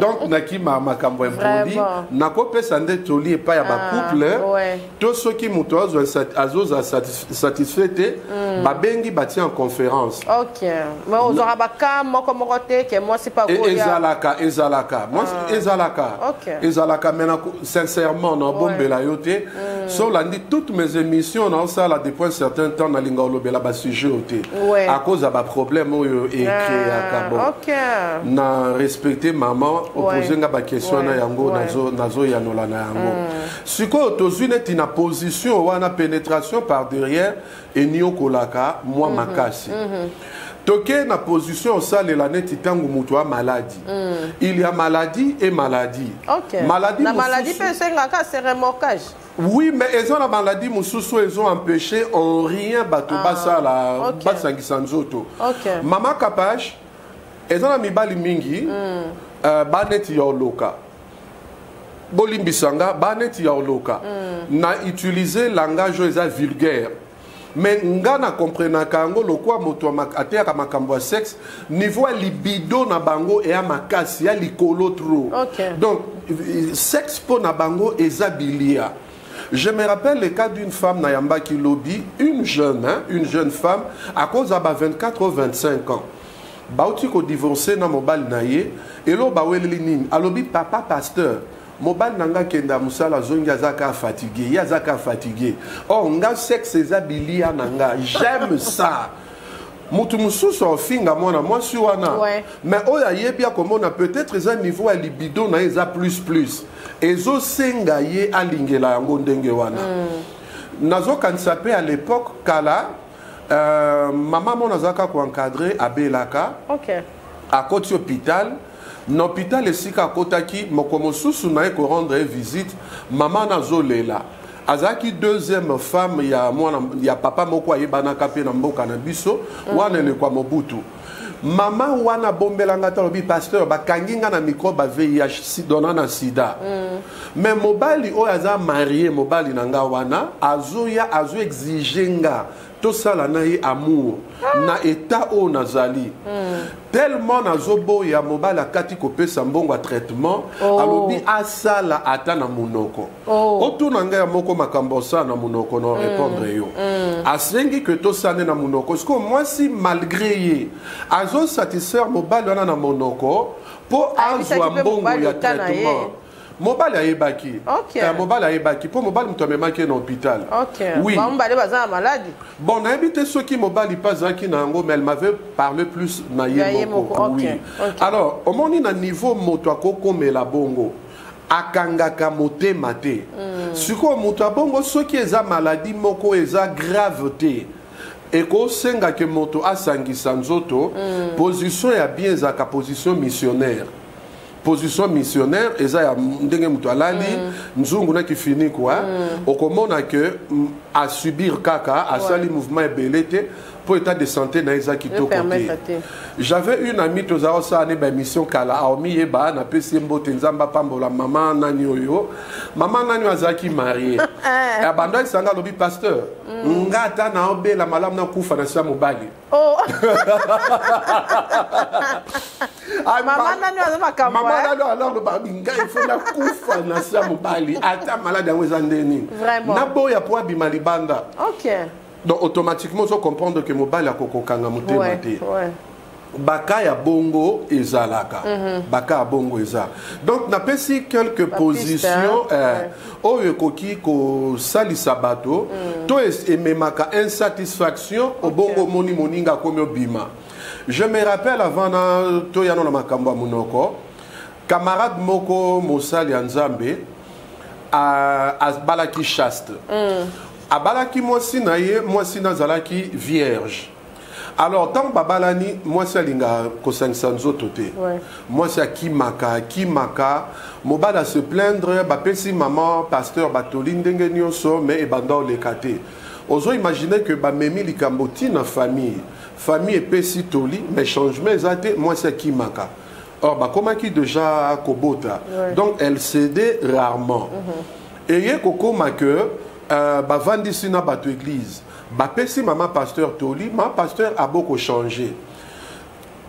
[SPEAKER 2] Donc nakima makambo impoli. Nakopesa nde toli epai ya bacouple to soki moto azozala satisfait te, babengi, batia en conférence.
[SPEAKER 3] Ok, mais ozwaka baka moko moko te ke mwasi pa?
[SPEAKER 2] Ezalaka, ezalaka, ezalaka, ezalaka. Mais sincèrement, nabombela yo te. So olandi toutes mes émissions naosala depuis un certain temps, nalinga olobela basujet oyo te à cause ya baproblème oyo ecréaka. Bon, na respecte mama opose nga baquestion na yango, nazoyanola na yango. Sikoyo tozwi neti na position wana, pénétration par derrière eniokolaka mwa makasi. Toke na position osalela neti ntango moto a maladie. Il y a maladie et maladie.
[SPEAKER 3] Maladie. Na maladie mpe esengaka se remorquage.
[SPEAKER 2] Oui, mais eza na maladie mosusu ezo empêcher en rien bato basala, basangisa nzoto. Mama Kapage, eza na mibali mingi baneti ya oloka, bolimbisa nga, baneti ya oloka na utiliser langage oyo eza vulgaire, mais nga na comprenaka yango lokwa moto ateyaka makambo ya sexe. Niveau ya libido na bango eya makasi, ya likolo trop. Donc sexe mpo na bango eza bilia. Je me rappelle le cas d'une femme nayambaki lobi, une jeune, hein, une jeune femme, à cause ya ba 24 ou 25 ans. Bauti kodivorce na mobali na ye. Elo baweleli nini? Alobi: "Papa pasteur, mobali na nga akenda mosala, azongi, aza kaka fatigué, ye aza kaka fatigué. Or nga sexe eza bilia na nga, j'aime ça." Motu mosusu aofinga mwana mwasi wana, mais oyo ayebi akomona peut-être eza niveau ya libido na ye eza plus plus, ezosenga ye alingela yango ndenge wana. Nazokanisa mpe à l'époque kala, mama mona azalaka koencadre, abelaka, akoti hôpital. Na hôpital esika akotaki, moko mosusu na ye korendre ye visite, mama nazolela. Azalaki deuxième femme ya mwana ya papa moko ayebanaka mpe na mboka na biso wana, elekwa Mobutu. Mama wana abombelanga te, alobi: "Pasteur, bakangi nga na microbe ya VIH, dona na sida. Mais mobali oyo aza marié, mobali na nga wana, azoya, azoexige nga tosala na ye amour na état oyo nazali. Tellement nazoboya, mobali akati kopesa mbongo ya traitement." Alobi asala ata na monoko. Otuna ngai ya moko makambo osala na monoko, na répondre yo. Asengi ke tosala nde na monoko. Sikoyo mwasi, malgré ye azosatisfaire mobali wana na monoko mpo
[SPEAKER 3] Ayebisaki
[SPEAKER 2] azwa
[SPEAKER 3] mpe
[SPEAKER 2] mbongo
[SPEAKER 3] mobali
[SPEAKER 2] ya
[SPEAKER 3] ota na ye.
[SPEAKER 2] traitement, mobali ayebaki. Mobali ayebaki mpo mobali moto amemaki ye na hôpital. Oui.
[SPEAKER 3] Bango mibale baza na maladie.
[SPEAKER 2] Bon, nayebi te soki mobali mpe azalaki na yango, mais elle m'avait parlé plus na
[SPEAKER 3] Ya
[SPEAKER 2] ye
[SPEAKER 3] ye
[SPEAKER 2] moko.
[SPEAKER 3] moko,
[SPEAKER 2] Oui. Alors omoni, na niveau moto akokomela bongo, akangaka motema te. Sikoyo moto abongo, soki eza maladie moko eza grave te, ekosengaka moto asangisa nzoto. Position ya bien ezalaka position missionnaire. Position missionnaire eza ya ndenge moto alali nzungu na kifiniko. Okomona ke asubir kaka, asali mouvement ebele te mpo état de santé na ye eza kitoko
[SPEAKER 3] permettre
[SPEAKER 2] te.
[SPEAKER 3] te.
[SPEAKER 2] J'avais une amie, tozala kosala ne baémission kala, aomi yeba, napesi ye mbote, Nzambe apambola mama nani oyo. Mama nani oyo azalaki marie, abanda esanga, alobi: "Pasteur, nga ata naobela, malamu nakufa na sia mobali." Ah,
[SPEAKER 3] Mama nani aza makambo,
[SPEAKER 2] mama
[SPEAKER 3] eh?
[SPEAKER 2] nani alors aloba: "Ngai ifo nakufa na sia mobali, ata maladie yango eza nde nini." Naboya po abima libanda. Donc automatiquement ozo comprendre que mobali akokokanga motema te. Baka ya bongo ezalaka. Baka ya bongo eza. Donc napesi quelques positions oyo ekoki kosalisa bato to ememaka insatisfaction. Obongo omoni moninga akomi obima. Je me rappelle, avant na toyano na makambo ya monoko, camarade moko, mosali ya Nzambe, abalaki chaste. Abalaki mwasi na ye, mwasi na azalaki vierge. Alors ntango babalani, mwasi alingaka kosangisa nzoto te. Mwasi akimaka, akimaka, mobali ase plaindre. Bapesi mama pasteur batoli ndenge nyonso, mais ebanda oleka te. Ozo imagine ke bamemi likambo ntina famille, famille epesi toli, mais changement eza te. Mwasi akimaka. Or bakomaki déjà kobota. Donc elle cédait rarement. Eye kokóma ke bavandisi na bato église, bapesi mama pasteur toli, mama pasteur aboko changer.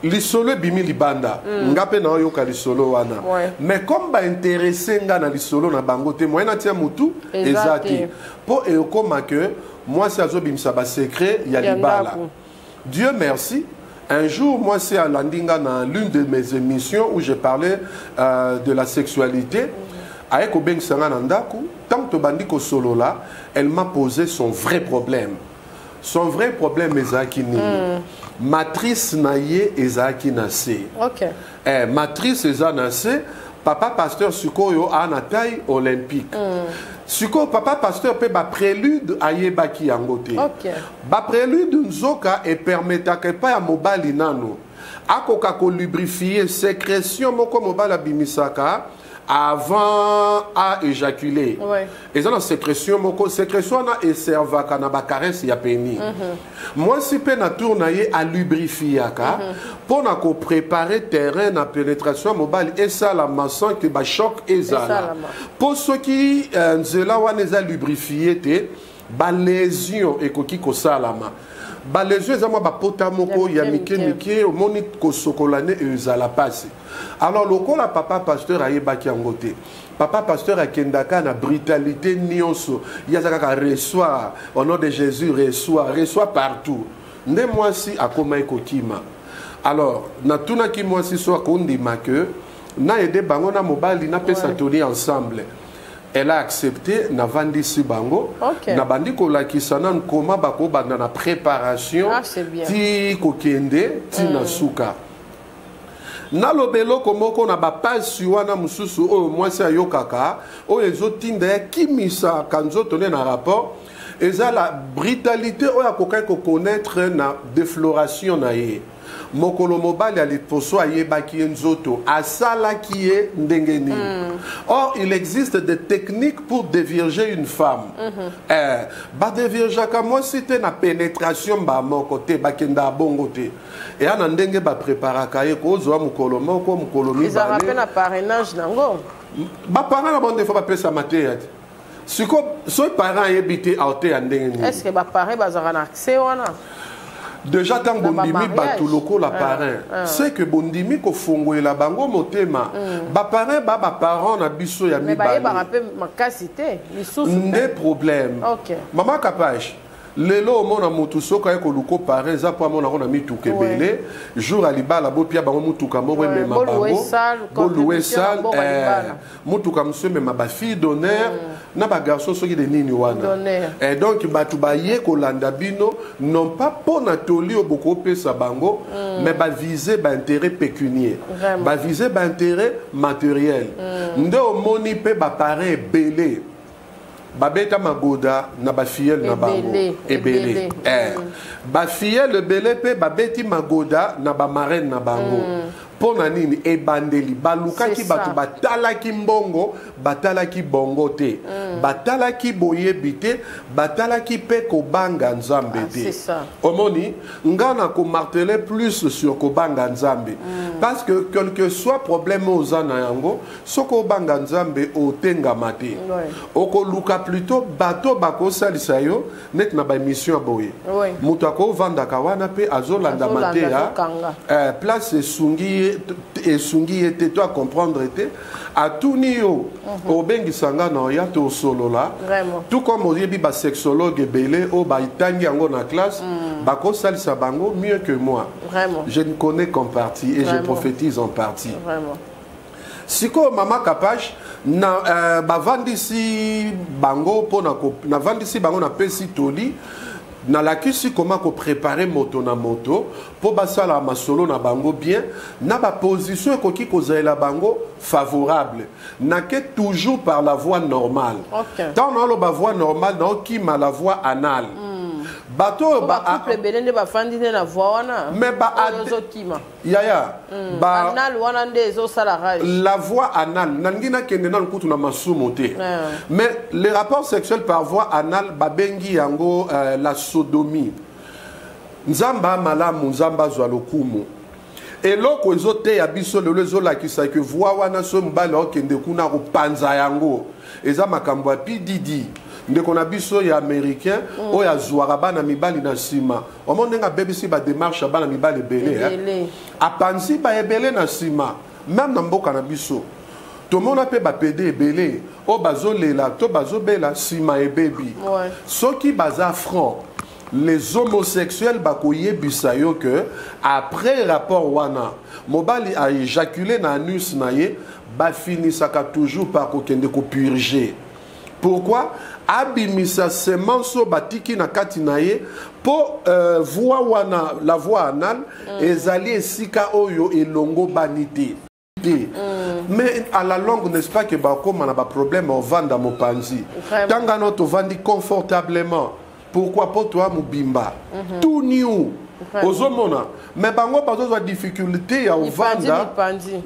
[SPEAKER 2] Lisolo ebimi libanda. Nga mpe naoyoka lisolo wana. Mais comme baintéresse nga na lisolo na bango te, moyen natia motu eza te, mpo ekóma ke mwasi azobimisa basecret ya libala. Dieu merci, un jour, mwasi alandi nga na l'une de mes émissions où je parlais de la sexualité. Aye kobengisa nga na ndako. Ntango tobandi kosolola, elle m'a posé son vrai problème. Son vrai problème ezalaki nini? Matrice na ye ezalaki na se. Matrice eza na se. Papa pasteur sikoyo aa na taille olympique. Sikoyo papa pasteur mpe baprélude ayebaki yango te. Baprélude nzoka epermetaka epai ya mobali nano akoka kolubrifie sécrétion moko mobali abimisaka avant à éjaculer. Eza na sécrétion moko, sécrétion wana eservaka na bacaresse ya pénis. Mwasi mpe na tour na ye alubrifiaka mpo na koprépare terrain na pénétration ya mobali esalama sans ke bachoc ezala. Mpo soki nzela wana eza lubrifie te, balésion ekoki kosalama. Balésion eza mwa bapota moko ya mike mike, omoni kosokola ne ezala pasi. Alors lokola papa pasteur ayebaki yango te, papa pasteur akendaka na brutalité nyonso. Ye aza kaka reçoit au nom de Jésus, reçoit, reçoit partout. Nde mwasi akomaki kokima. Alors natunaki mwasi so akondima ke naaider bango na mobali, napesa toli ensemble. Elle a accepté. Navandisi bango. Nabandi kolakisa nanu koma bakobanda na préparation.
[SPEAKER 3] Ah,
[SPEAKER 2] ti kokende ti na suka. Naloba eloko moko na bapasi wana mosusu oyo mwasi ayokaka, oyo ezotinda ye akimisaka nzoto nde na rapport, eza la brutalité oyo akokaki koconnaître na défloration na ye. Mokolo mobali ya liboso ayebaki ye nzoto, asalaki ye ndenge nini? Or il existe des techniques pour dévierger une femme. Badéviergeaka mwasi te na pénétration moko te, bakendaka bongo te. Eya na ndenge bapreparaka ye, kozwa mokolo moko, mokolo
[SPEAKER 3] mibale.
[SPEAKER 2] Mpe
[SPEAKER 3] na parrainage nango.
[SPEAKER 2] Baparent na bango, des fois bapesama te ya te. Siko soki parent ayebi te, aoteya ndenge nini?
[SPEAKER 3] Est ce que baparent bazalaka na accès wana?
[SPEAKER 2] Déjà ntango bondimi bato lokola parrain, c'est que bondimi kofongolela bango motema. Baparrain ba baparent na biso ya
[SPEAKER 3] mibale mpe makasi te.
[SPEAKER 2] Lisusu nde problème. Mama Kapage, lelo omona motu soki aye koluka parrain, eza mpo amonako na mituka ebele. Jour ya libala, bopia bango mutuka moko emema bango, bolouer salle, mutuka mosusu emema bafille d'honneur na bagarçon soki de nini wana. Donc bato baye kolanda bino, non pas mpo na toli oyo bokopesa bango, mais bavise baintérêt pécunier, bavise baintérêt matériel. Nde omoni mpe baparrain ebele babeta magoda na bafilleuls na bango ebele. Bafilleuls ebele mpe babeti magoda na bamarraine na bango. Mpo na nini? Ebandeli balukaki bato, batalaki mbongo, batalaki bongo te, batalaki boyebi te, batalaki mpe kobanga Nzambe te. Omoni nga na komarteler plus sur kobanga Nzambe, parce que quel que soit problème oyo oza na yango, soki obanga Nzambe, otengama te. Okoluka plutôt bato bakosalisa yo neti na baémission ya boye. Moto akovandaka wana mpe azolanda mateya, place esungi. ye, esungi ye te to acomprendre te, atuni yo, obengisa nga na oya tosolola. Tout comme oyebi basexologue ebele oyo batangi yango na classe, bakosalisa bango mieux que moi.
[SPEAKER 3] Vraiment.
[SPEAKER 2] Je ne connais qu'en partie et je prophétise en partie. Sikoyo mama Kapash na bavandisi bango mpona navandisi bango, napesi toli, nalakisi koma koprépare moto na moto mpo basala masolo na bango bien na baposition ekoki kozalela bango favorable. Nake toujours par la voie normale. Ntango naoloba voie normale, naokima la voie anale. Bato oyo
[SPEAKER 3] bacouple ebele nde bafandi nde na voie wana.
[SPEAKER 2] Mais
[SPEAKER 3] oyo ozokima.
[SPEAKER 2] Yaya, ba
[SPEAKER 3] anal wana nde ezosala rage.
[SPEAKER 2] La voie anale, nalingi nakende nanu kutu na masumu te, mais les rapports sexuels par voie anale, babengi yango la sodomie. Nzambe amalamu, Nzambe azwa lokumu. Eloko ezoteya biso lelo ezolakisa ke voie wana, so mobali aokende kuna kopanza yango, eza makambo ya pdd, ndeko na biso ya américain oyo azwaka bana mibali na nsima. Omoni ndenge abebisi badémarche ya bana mibali ebele, eh?
[SPEAKER 3] Ebele.
[SPEAKER 2] Apanzi baebele na nsima. Même na mboka na biso tomona mpe bapédé ebele oyo bazolela to bazobela nsima ebebi. Soki baza franc, les homosexuels bakoyebisa yo que après rapport wana, mobali aéjacule na anus na ye, bafinisaka toujours par kokende kopurger. Pourquoi? Abimisa semence oyo batiki na kati na ye, mpo voie wana, la voie anale, ezali esika oyo elongobani te te. Mais à la longue, n'est-ce pas que bakóma na baproblème ovanda mopanzi? Ntangano tovandi confortablement. Pourquoi? Mpo toya mobimba, tout nu. Ozomona, mais bango bazozwa difficulté ya
[SPEAKER 3] mipanzi.
[SPEAKER 2] ovanda.
[SPEAKER 3] Mipanzi.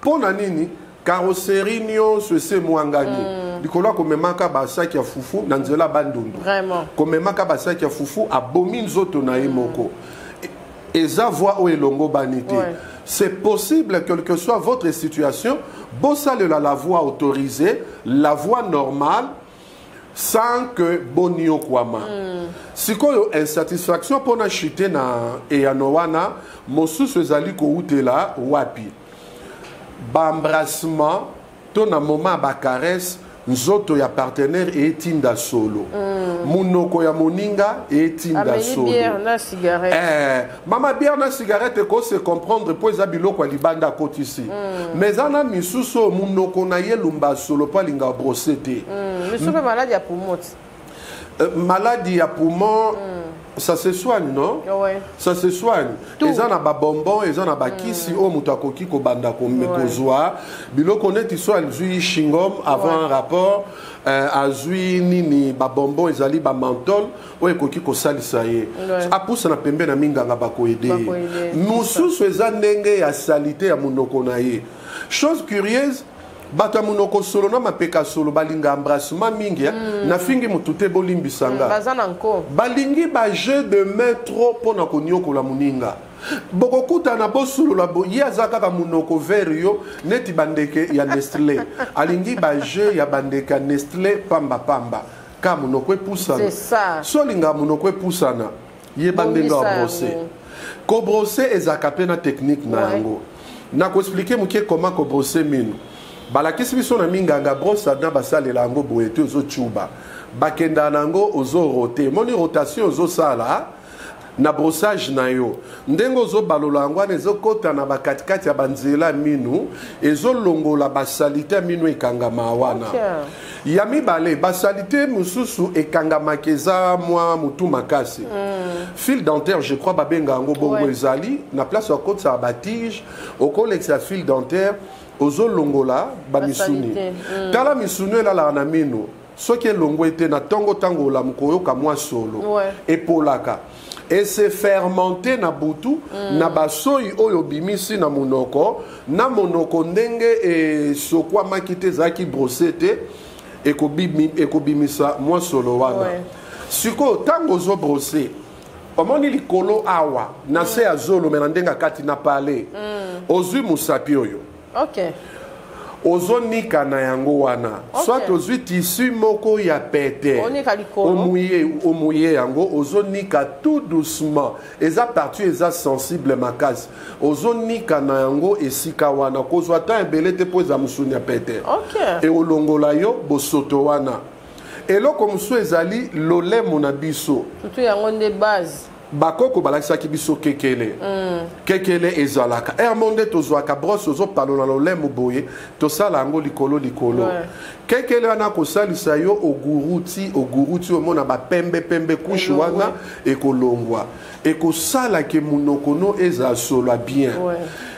[SPEAKER 2] Mpo na nini? Carrosserie nyonso ese mwangani likolo ya komemaka basaki ya fufu na nzela Bandundu. Komemaka basaki ya fufu, abomi nzoto na ye moko. Eza voie oyo elongobani te. C'est possible, quelle que soit votre situation, bosalela la voie autorisée, la voie normale, sans que boniokwama. Sikoyo insatisfaction mpona chute na eyano wana mosusu ezali koutela wapi? Baembrassement to na moment ya bacaresse, nzoto ya partenaire etinda solo, monoko ya moninga etinda
[SPEAKER 3] ameli
[SPEAKER 2] solo.
[SPEAKER 3] Bière na cigarette.
[SPEAKER 2] Mama, bière na cigarette ekose comprendre mpo eza biloko ya libanda akotisi, mais eza na misusu oyo monoko na ye lumba solo mpo alinga brosse te.
[SPEAKER 3] Misu mpe maladi ya poumon ti.
[SPEAKER 2] Maladie ya poumon, ça se soigne, non?
[SPEAKER 3] Ouais.
[SPEAKER 2] Ça se soigne.
[SPEAKER 3] Tout.
[SPEAKER 2] Eza na babonbon, eza na bakisi oyo moto akoki kobanda kozwa biloko neti so azwi chewing-gum avant un rapport, azwi nini, babonbon ezali bamentol oyo ekoki kosalisa ye. Apusa na pembe na minganga, bakoaider ye.
[SPEAKER 3] Bakoaider.
[SPEAKER 2] Mosusu eza ndenge ya saleté ya monoko na ye. Chose curieuse, bato ya monoko solo na mapeka solo balinga embrassement mingi, eh. Nafingi motu te, bolimbisanga.
[SPEAKER 3] Baza na nko.
[SPEAKER 2] Balingi bajeu de main trop mpona koniokola moninga. Bokokutana, bosolola, ye aza kaka monoko vert yo neti bandeke ya Nestlé. Alingi bajeu ya bandeke ya Nestlé pambapamba, ka monoko epusana.
[SPEAKER 3] C'est ça.
[SPEAKER 2] So olingaka monoko epusana, yeba ndenge
[SPEAKER 3] Bongisa
[SPEAKER 2] abrosser.
[SPEAKER 3] yango.
[SPEAKER 2] Kobrosser ezalaka mpe na technique na yango. Nakoexpliquer moke comment kobrosser mino. Balakisi biso na minganga, brosse à dents basalela yango boye te. Ozocuba, bakendaka na yango, ozoroter. Moni rotation ozosala na brossage na yo, ndenge ozobalola yango wana, ezokɔta na bakatikati ya banzela minu, ezolongola basaleté ya minu ekangama wana. Ya mibale, basaleté mosusu ekangamaka, eza mwa motu makasi. Fil dentaire, je crois babenga yango bongo. Ezali na place ya kotisaka batige, okolekisa fil dentaire, ozolongola bamisuni.
[SPEAKER 3] Basaleté.
[SPEAKER 2] Tala misuni elalaka na mino, soki elongwe te na ntongo, ntango olamuka, oyoka mwa solo. Epolaka, ese fermente na butu na basoi oyo obimisi na monoko, na monoko ndenge esokwamaki te, ezalaki brosse te, ekobimisa mwa solo wana. Sikoyo ntango ozobrosser, omoni likolo awa na se ya zolo, me na ndenge akati na pale, ozwi mosapi oyo. Ozonika na yango wana. Soit ozwi tissu moko ya pete,
[SPEAKER 3] Onika likolo.
[SPEAKER 2] Omouye yango, ozonika tout doucement. Eza partie eza sensible makasi. Ozonika na yango esika wana, kozwa temps ebele te mpo eza mosuni ya pete. Eolongola yo bosoto wana. Eloko mosusu ezali lolemo na biso.
[SPEAKER 3] Tutu yango nde base.
[SPEAKER 2] Bakoko balakisaki biso kekele. Kekele ezalaka ere mo nde tozwaka brosse, ozopalola lolemo boye, tosala yango likolo likolo. Kekele wana kosalisa yo oguruti oguruti, omona bapembe pembe couche wana ekolongwa, ekosala ke monoko no ezala solo ya bien.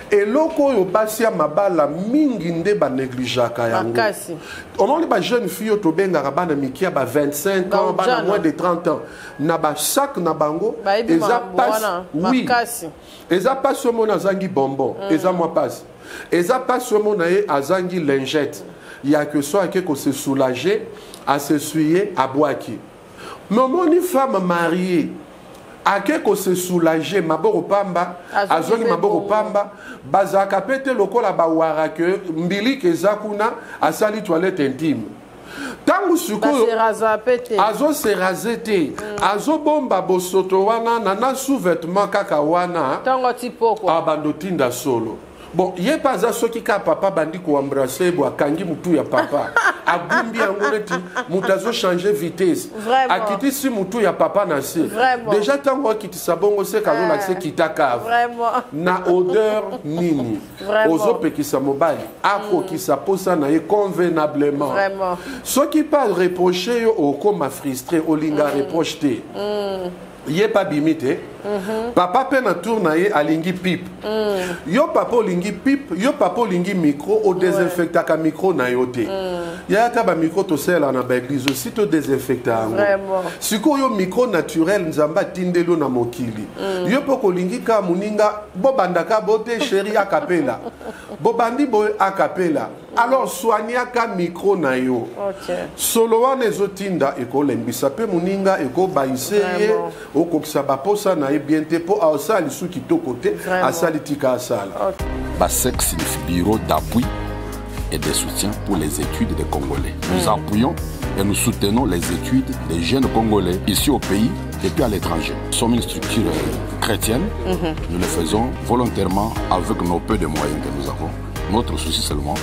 [SPEAKER 2] Eloko oyo basi ya mabala mingi nde banegligeaka yango.
[SPEAKER 3] Makasi.
[SPEAKER 2] Omoni ba jeune fille oyo tobengaka bana mike ya ba 25 ans, bana
[SPEAKER 3] Baujana.
[SPEAKER 2] moins de 30 ans, na basac na bango
[SPEAKER 3] Bayebi
[SPEAKER 2] eza
[SPEAKER 3] makambo
[SPEAKER 2] pasi.
[SPEAKER 3] wana,
[SPEAKER 2] Oui.
[SPEAKER 3] makasi.
[SPEAKER 2] Eza pasi omona azangi bonbon, eza mwa pasi. Eza pasi omona ye azangi lingette ya ke so ake kose soulager, asessuye, abwaki. Mais omoni femme mariée ake kose soulager maboko pamba,
[SPEAKER 3] Azongi
[SPEAKER 2] azongi
[SPEAKER 3] mpe
[SPEAKER 2] maboko
[SPEAKER 3] bongo.
[SPEAKER 2] pamba, bazalaka pe te lokola bawara ke mbilike eza kuna, asali toilette intime. Ntango sikoyo
[SPEAKER 3] Baseraza pe te.
[SPEAKER 2] Azoseraze te, azobomba bosoto wana na sous-vêtement kaka wana.
[SPEAKER 3] Ntango ti pokwa.
[SPEAKER 2] Abando tinda solo. Bon, ye mpe aza soki kaka papa bandi koembrasse bo, akangi mutu ya papa, agumbi yango neti moto azochange vitesse. Akitisi mutu ya papa na se. Déjà ntango akitisa bongo, seka azolakisa kita cave. Na odeur nini? Ozopekisa mobali akokisa posa na ye convenablement. Soki mpe areproche yo, okoma frustré, olinga reproche te. Ye mpe abimi te. Papa mpe na tour na ye alingi pipe. Yo papa olingi pipe, yo papa olingi micro, odesinfectaka micro na yo te. Yaya, ata bamicro tosalelaka na baeglise osi todesinfecta yango. Sikoyo micro naturel Nzambe atindeli yo na mokili, yo mpo kolingi kaka moninga bobandaka bo te, chéri akapela, bobandi boye akapela. Alors soignaka micro na yo. Solo wana ezotinda ekolembisa mpe moninga, ekobayise ye. Okokisa baposa na ye bien te mpo aosala lisu kitoko te. Asali, tika asala.
[SPEAKER 1] BASEC signifie Bureau d'appui et de soutien pour les études des Congolais. Nous appuyons et nous soutenons les études des jeunes Congolais ici au pays et puis à l'étranger. Nous sommes une structure chrétienne. Nous le faisons volontairement avec nos peu de moyens que nous avons. Notre souci seulement,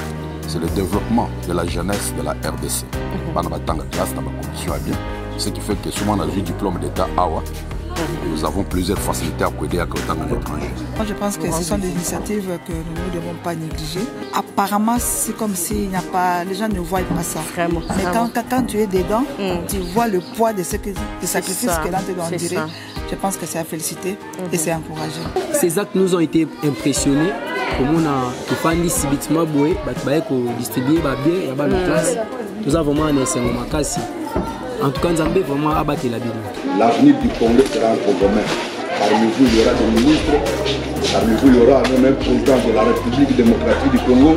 [SPEAKER 1] c'est le développement de la jeunesse de la RDC. Bana batanga classe dans ma condition à bien. Ce qui fait que souvent on a eu diplôme d'État awa. Nous avons plusieurs facilités à aider à à l'étranger.
[SPEAKER 4] Moi, je pense que ce sont des initiatives que nous ne devons pas négliger. Apparemment, c'est comme s'il n'y a pas, les gens ne voient pas ça. Mais quand tu es dedans, tu vois le poids de ce que, des sacrifices que l'on te doit
[SPEAKER 3] C'est
[SPEAKER 4] endurer.
[SPEAKER 3] ça.
[SPEAKER 4] Je pense que c'est à féliciter et c'est à encourager.
[SPEAKER 5] Ces actes nous ont été impressionnés. Komona tofandi subitement boye, bato baye kodistribue babien ya bana classe, toza vraiment na esengo makasi. En tout cas, Nzambe vraiment abatela bino.
[SPEAKER 6] L'avenir du Congo sera un commun. Parmi vous, il y aura des ministres. Parmi vous, il y aura même un président de la République démocratique du Congo.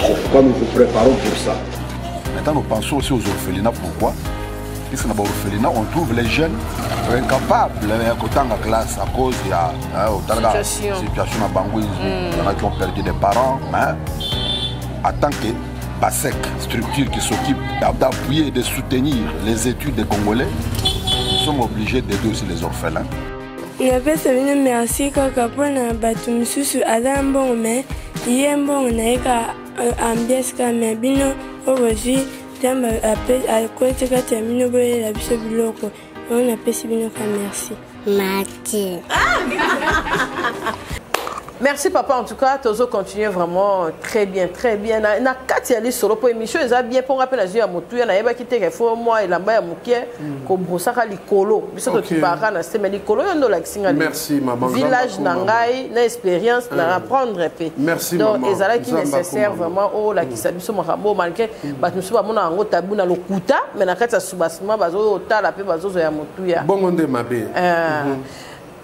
[SPEAKER 6] C'est pourquoi nous vous préparons pour ça.
[SPEAKER 1] Maintenant, nous pensons aussi aux orphelinats. Pourquoi? Puisque dans l'orphelinat, on trouve les jeunes incapables de la classe à cause de la, hein, autant de la
[SPEAKER 3] Situation.
[SPEAKER 1] situation à Bangui. Il y en a qui ont perdu des parents. Mais en tant que BASEC, structure qui s'occupe d'appuyer et de soutenir les études des Congolais, nous sommes obligés d'aider aussi les orphelins.
[SPEAKER 7] Napesa bino merci kaka mpona bato mosusu aza na mbongo, mais ye mbongo na ye ka ambiance kaka, mais bino oyo bozwi, Nzambe akweti kati ya bino, boyela biso biloko oyo, napesi bino ka merci.
[SPEAKER 8] Mathieu.
[SPEAKER 3] Merci papa, en tout cas, tozo continuer vraiment très bien, très bien. Na kati ya lisolo po émission eza bien po nga pe nazwi ya motuya, nayebaki te ke fo mwa elamba ya moke kobrosaka likolo. Biso tokipaka na se, mais likolo yo nde olakisi nga lelo.
[SPEAKER 2] Merci, maman.
[SPEAKER 3] Village
[SPEAKER 2] Nzambe
[SPEAKER 3] na
[SPEAKER 2] akoma.
[SPEAKER 3] ngai na expérience na apprendre pe.
[SPEAKER 2] Merci,
[SPEAKER 3] Donc
[SPEAKER 2] maman.
[SPEAKER 3] ezalaki
[SPEAKER 2] Nzambe
[SPEAKER 3] nécessaire
[SPEAKER 2] akoma.
[SPEAKER 3] vraiment olakisa biso makambo, malgré bato mosusu bamona yango tabu na lokuta, mais na kati ya soubassement bazotala mpe bazozwa ya motuya.
[SPEAKER 2] Bongo nde mabe.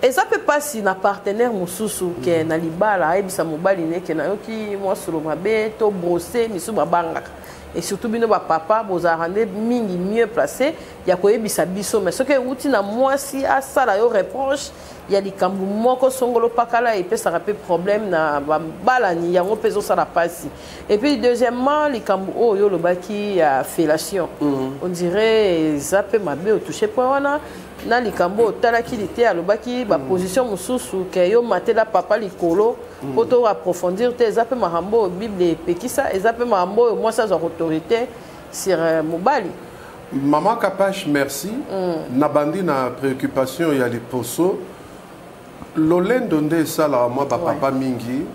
[SPEAKER 3] Eza mpe mpasi na partenaire mosusu ke na libala ayebisa mobali neke nayoki mwa solo mabe to brosse misu babangaka. Et surtout bino bapapa, bozalaka nde mingi mieux placé ya koyebisa biso. Mais soki euti na mwasi asala yo reproche ya likambo moko songolo pakala, epesaka mpe problème na babalani, yango mpe ezosala mpasi. Et puis deuxièmement, likambo oyo olobaki ya fellation, on dirait eza mpe mabe, otouche point wana na likambo otalaki lite, alobaki baposition mosusu ke yo matela papa likolo mpo to approfondir te. Eza mpe makambo oyo Bible epekisa, eza mpe makambo oyo mwasi azwaka autorité sur mobali.
[SPEAKER 2] Maman Kapache, merci. Nabandi na préoccupation ya liposo. Lolendo nde esalaka mwa bapapa mingi,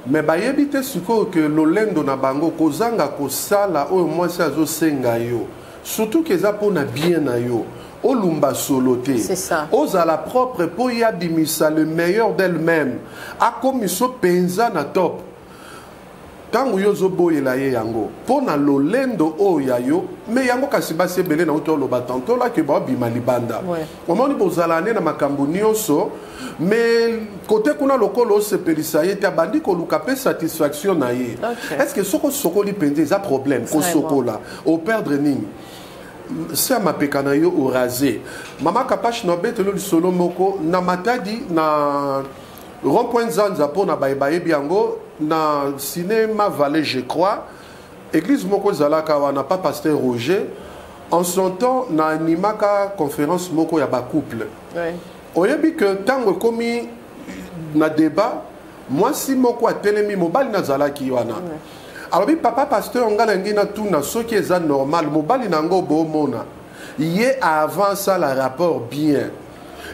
[SPEAKER 2] me bayebi te sikoyo ke lolendo na bango kozanga kosala oyo mwasi azosenga yo, surtout ke eza mpona bien na yo, olumba solo te,
[SPEAKER 3] C'est ça.
[SPEAKER 2] Ozala propre mpo ye abimisa le meilleur d'elle-même, akomisa mpenza na top. Ntango yo ozoboyela ye yango mpo na lolendo oyo ya yo, me yango kasi basi ebele na uti oloba tantôt ke baobima libanda, omoni bozala nde na makambo nyonso, me kote kuna lokola osepelisa ye te, abandi koluka mpe satisfaction na ye. Est ce que soki osokoli mpenza eza problème? Kosokola, operdre nini? Se ya mapeka na yo orase. Mama Kapache, na obetelo lisolo moko na Matadi, na rond point Nzanza, mpo na baye bayebi yango, na Cinéma Vallée, je crois, église moko ezalaka wana, pa pasteur Roger. En son temps na animaka conférence moko ya bacouple. Oyebi ke ntango ekomi na débat, mwasi moko atelemi, mobali nazalaki wana, alobi: "Papa pasteur, nga na ngai natuna soki eza normal, mobali na yango boomona ye, avant asala rapport bien,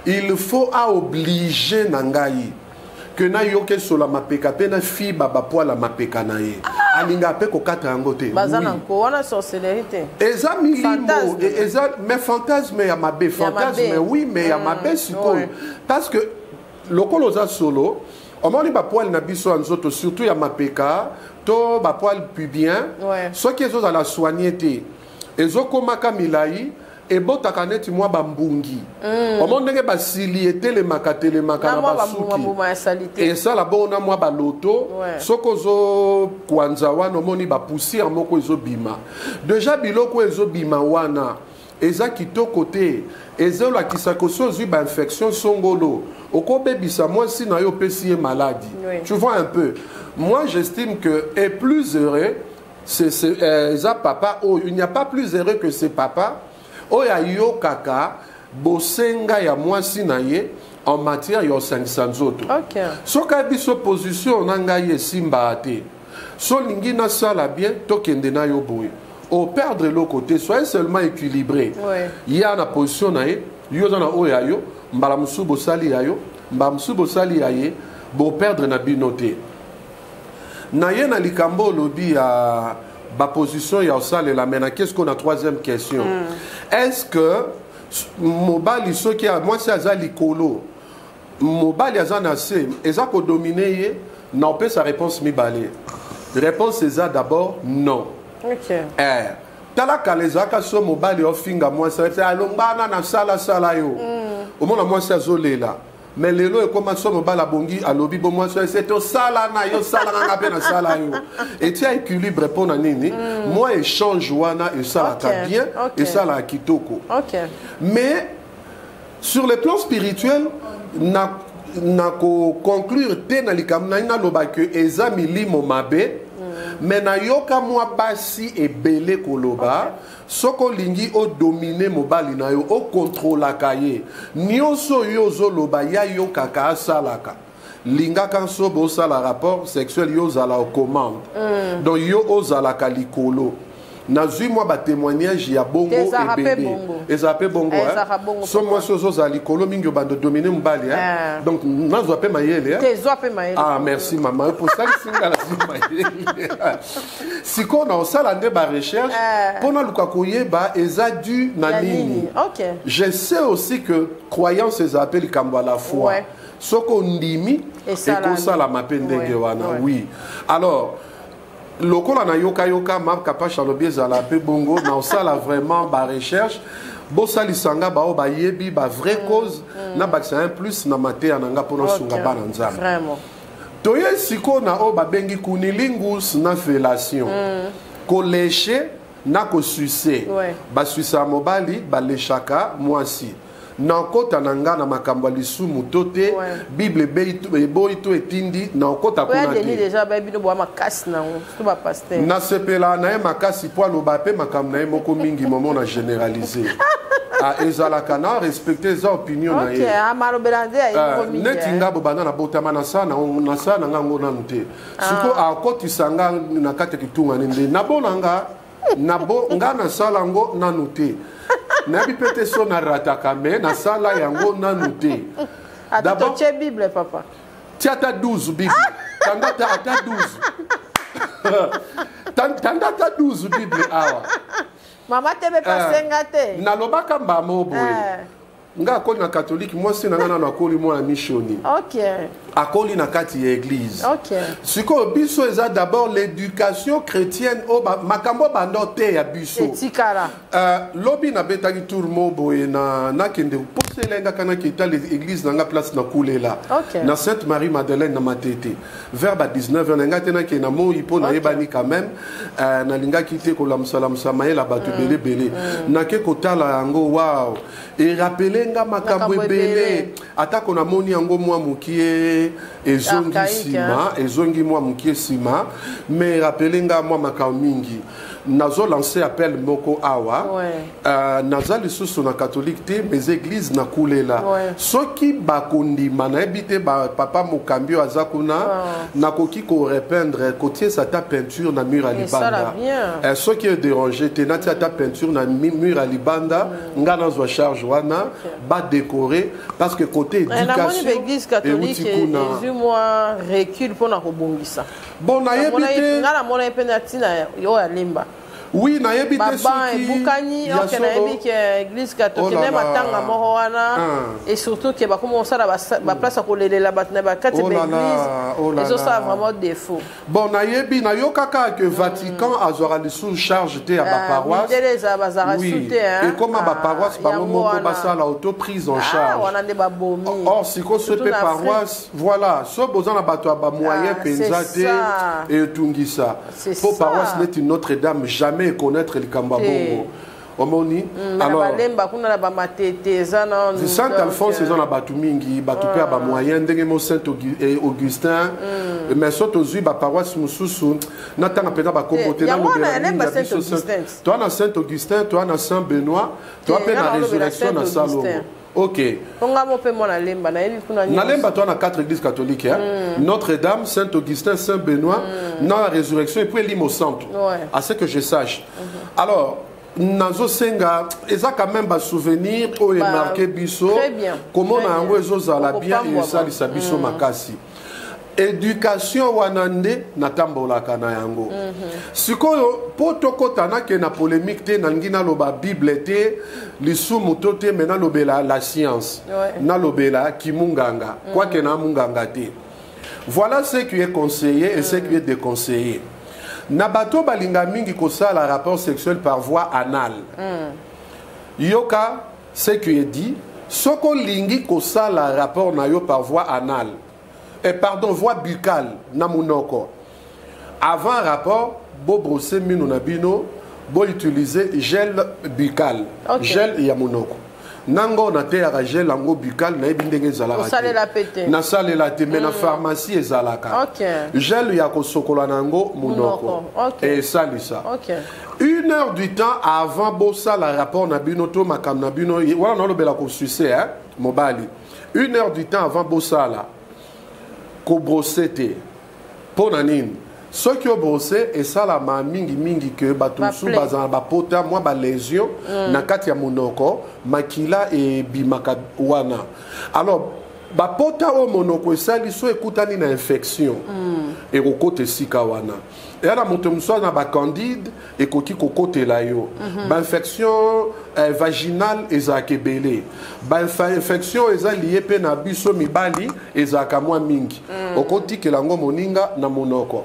[SPEAKER 2] il faut aoblige na ngai ke nayoka esola mapeka mpe nafiba bapoils mapeka na ye, alingaka mpe kokata yango te."
[SPEAKER 3] Baza na nko wana, sorcellerie te?
[SPEAKER 2] Eza milimo, eza mais fantasme ya mabe, fantasme, oui, mais ya mabe sikoyo, parce que lokola oza solo, omoni bapoils na biso ya nzoto, surtout ya mapeka to bapoils pubien, soki ezozala soigné te, ezokomaka milai, ebotaka neti mwa bambungi. Omoni ndenge basili etelemaka telemaka na basuki, esala bongo na mwa baloto. Soki ozokwanza wana, omoni bapoussière moko ezobima. Déjà biloko ezobima wana eza kitoko te, ezolakisa kosi ozwi bainfection songolo, okobebisa mwasi na yo, opesi ye maladie. Tu vois un peu, moi j'estime que est plus heureux c'est eza papa oyo, il n'y a pas plus heureux que ce papa oyo ayokaka bosenga ya mwasi na ye en matière ya kosangisa nzoto. Soki ayebi so position na ngai esimbaka te, so olingi nasala bien, tokende na yo boye, operdre eloko te, soyez seulement équilibré. Ya na position na ye, yo oza na oyo ya yo, mbala mosusu bosali ya yo, mbala mosusu bosali ya ye, boperdre na bino te. Na ye na likambo olobi ya baposition ya osalela, mais na qu'est-ce qu'on a, troisième question, est-ce que mobali, soki mwasi aza likolo, mobali aza na se, eza kodomine ye? Na opesa réponse mibale. Réponse eza d'abord non. Tala, kala ezalaka so mobali ofinga mwasi, alongwana na salasala yo, omona mwasi azolela. Mais lelo ekóma so mobali abongi, alobi bo mwasi ese tosala na yo, salanga nga mpe nasala yo, etia équilibre. Mpo na nini? Mwa échange wana esalaka bien, esalaka kitoko. Mais sur le plan spirituel, na koconclure te na likambo ngai naloba ke eza milimo mabe, mais nayoka mwa basi ebele koloba: soki olingi odomine mobali na yo, okontrolaka ye, nyonso oyo ozoloba ya yokaka, asalaka, lingaka nso bosala rapport sexuel, yo ozala commande. Donc yo ozalaka likolo. Nazwi mwa batémoignage ya bongo ebele. Ezala mpe bongo, so mwasi ozozala likolo mingi, obanda domine mobali. Donc nazwa mpe mayele. Ah, merci mama, posalisi nga nazwi mayele. Sikoyo na osala nde barecherche mpo naluka koyeba eza dû na nini. Je sais aussi que croyance ezala mpe likambo ya la foi. Soki ondimi, ekosalama mpe ndenge wana, oui. Alors lokola nayokayoka Makapache alobi ezala mpe bongo, na osala vraiment barecherche, bosalisa nga bao bayebi bavrai cause, nabakisa un plus na mateya na nga mpona osunga bana Nzambe. Toye sikoyo na oyo babengi cunnilingus na fellation. Kolécher na kosucer. Basuisaka mobali, balechaka mwasi. Nakota na nga na makambo ya lisumu to te. Bible eboyi to etindi, nakota
[SPEAKER 3] Oya
[SPEAKER 2] kuna
[SPEAKER 3] Denis
[SPEAKER 2] te.
[SPEAKER 3] Déjà bayebi bino boya makasi nango, surtout bapasteur.
[SPEAKER 2] Nasepela na ye makasi mpo aloba mpe makambo na ye moko mingi momo na généralise. Ah, ezalaka na respecte, eza opinion na ye.
[SPEAKER 3] Malobela nde ya ye moko mingi.
[SPEAKER 2] Neti nga bo banda nabotama, nasala na nga ngo nanu te. Siko akotisa nga na kati ya kitungani nde nabona nga nabo nga nasala yango nanu te. Nayebi mpe te so narataka, me nasala yango nanu te.
[SPEAKER 3] Ata
[SPEAKER 2] D'abord-
[SPEAKER 3] totie Bible, papa.
[SPEAKER 2] Tia ata 12 Bible, tanda ata 12, tanda ata 12 Bible awa.
[SPEAKER 3] Mama te mpe pasenga te.
[SPEAKER 2] Nalobaka mbamo boye. Nga akoli na catholique, mwasi na nga nano akoli mwana missioni. Akoli na kati ya église. Sikoyo biso eza d'abord l'éducation chrétienne oyo makambo banda te ya biso.
[SPEAKER 3] Etikala.
[SPEAKER 2] Lobi nabetaki tour mo boye na nakende posa elengaka, nake etala église na nga, place nakulela. Na Sainte Marie Madeleine na Matete, vers ba 19 heures. Na ngai te nakende na moi mpo nayebani quand même. Nalingaki te kolamusalamusa mayela bato ebele ebele. Nake kotala yango, wow, erappeler nga makambo
[SPEAKER 3] Makambo
[SPEAKER 2] ebele.
[SPEAKER 3] ebele.
[SPEAKER 2] Atako namoni yango mwa mokie ezongi
[SPEAKER 3] Archaïque,
[SPEAKER 2] nsima, ezongi mwa mokie nsima, mais erappeler nga mwa makambo mingi. Nazolancer appel moko awa. Naza lisusu na catholique te, mais église nakulela. Soki bakondima, nayebi te, papa mokambi oyo aza kuna, nakoki korepeindre, kotiesa ata peinture na mur ya
[SPEAKER 3] Esala
[SPEAKER 2] libanda.
[SPEAKER 3] bien.
[SPEAKER 2] Soki edéranger te, natia ata peinture na mur ya libanda, nga nazwa charge wana, badécorer, parce que côté
[SPEAKER 3] Namoni
[SPEAKER 2] éducation
[SPEAKER 3] baéglise catholique
[SPEAKER 2] euti kuna.
[SPEAKER 3] Ezwi mwa recul mpona kobongisa.
[SPEAKER 2] Bon, nayebi te.
[SPEAKER 3] Nga namona ye mpe na ntina oyo alemba.
[SPEAKER 2] Oui, nayebi te
[SPEAKER 3] Baban
[SPEAKER 2] soki
[SPEAKER 3] ebukani.
[SPEAKER 2] ya
[SPEAKER 3] Ok,
[SPEAKER 2] solo.
[SPEAKER 3] Nayebi ke église catholique
[SPEAKER 2] Oh là
[SPEAKER 3] nde
[SPEAKER 2] là.
[SPEAKER 3] matanga moko wana.
[SPEAKER 2] Ah.
[SPEAKER 3] Et surtout ke bakoma kosala baplace ya kolelela bato na bakati ya
[SPEAKER 2] Oh là là,
[SPEAKER 3] baéglise.
[SPEAKER 2] Oh là
[SPEAKER 3] Ezosala
[SPEAKER 2] là.
[SPEAKER 3] vraiment défaut.
[SPEAKER 2] Bon, nayebi, nayokaka ke Vatican azwaka lisusu charge te ya baparoisse.
[SPEAKER 3] Mindele ezala bazalaka su te, hein.
[SPEAKER 2] Ekoma baparoisse bango
[SPEAKER 3] Yango
[SPEAKER 2] moko
[SPEAKER 3] wana.
[SPEAKER 2] basala autoprise en
[SPEAKER 3] Ah,
[SPEAKER 2] charge.
[SPEAKER 3] wana nde babomi.
[SPEAKER 2] Or sikoyo so
[SPEAKER 3] Surtout
[SPEAKER 2] mpe
[SPEAKER 3] na Afrique.
[SPEAKER 2] paroisse, voilà, so boza na bato ya bamoyen
[SPEAKER 3] Ah,
[SPEAKER 2] mpenza
[SPEAKER 3] c'est
[SPEAKER 2] te,
[SPEAKER 3] ça.
[SPEAKER 2] etungisa.
[SPEAKER 3] C'est
[SPEAKER 2] Mpo
[SPEAKER 3] ça.
[SPEAKER 2] paroisse neti Notre-Dame, jamais econnaître likambo ya
[SPEAKER 3] Te.
[SPEAKER 2] bongo, omoni.
[SPEAKER 3] Na
[SPEAKER 2] Alors
[SPEAKER 3] balemba kuna na bamatete eza na
[SPEAKER 2] Saint Alphonse eza na bato mingi, bato mpe ya bamoyen, ndenge mo Saint Augustin. Mais so tozwi baparoisse mosusu, natanga mpenza bakombo te.
[SPEAKER 3] Yango wana
[SPEAKER 2] nalobela mingi
[SPEAKER 3] yalemba
[SPEAKER 2] ya
[SPEAKER 3] Saint
[SPEAKER 2] biso.
[SPEAKER 3] Augustin.
[SPEAKER 2] Toa na Saint Augustin, toa na Saint Benoît, toa mpe
[SPEAKER 3] Nga
[SPEAKER 2] na
[SPEAKER 3] nalobela
[SPEAKER 2] Résurrection na
[SPEAKER 3] Saint
[SPEAKER 2] Salongo.
[SPEAKER 3] Augustin.
[SPEAKER 2] Ok.
[SPEAKER 3] Mpo nga mo mpe mwana lemba, nayebi kuna nyonso.
[SPEAKER 2] Nalemba toa na quatre églises catholiques, hein? Notre-Dame, Saint-Augustin, Saint-Benoît, na la Résurrection et puis Elimo Centre, à ce que je sache. Alors nazosenga, eza quand même basouvenir oyo emarquer biso.
[SPEAKER 3] Très bien,
[SPEAKER 2] Komona
[SPEAKER 3] très
[SPEAKER 2] yango
[SPEAKER 3] bien.
[SPEAKER 2] ezozala bien.
[SPEAKER 3] Okopambwama.
[SPEAKER 2] Esalisa biso makasi. Éducation wana nde natambolaka na yango. Sikoyo mpo tokɔta, nake na polémique te, nalingi naloba Bible te, lisumu to te, me nalobela la science. Nalobela kimunganga, quoique na munganga te. Voilà ce qui est conseillé et ce qui est déconseillé na bato balinga mingi kosala rapport sexuel par voie anale. Yoka ce qui est dit: soki olingi kosala rapport na yo par voie anale, et pardon, voie buccale, na munoko, avant rapport, bobrosser mino na bino, boutiliser gel buccal. Gel ya munoko nango, nateyaka gel yango buccal, nayebi ndenge ezalaka te.
[SPEAKER 3] Osalela pe te.
[SPEAKER 2] Nasalela te, mais na pharmacie ezalaka. Gel ya kosokola na yango munoko.
[SPEAKER 3] Munoko, ok.
[SPEAKER 2] Esalisa. Une heure du temps avant bosala rapport na bino to makambo na bino wana, nalobela kosucer, hein, mobali, une heure du temps avant bosala, kobrosser te. Mpo na nini? Soki obrosser, esalama mingimingi ke bato mosusu
[SPEAKER 3] Baplaie.
[SPEAKER 2] bazala na bapota, mwa balésion na kati ya monoko, makila ebimaka wana. Alors bapota oyo monoko esali, so ekutani na infection, ekokota esika wana. Eya na moto mosusu aza na bacandide, ekoki kokotela yo. Bainfection vaginale ezalaka ebele. Bainfection eza lié mpe na biso mibali, ezalaka mwa mingi. Okotikela yango moninga na monoko.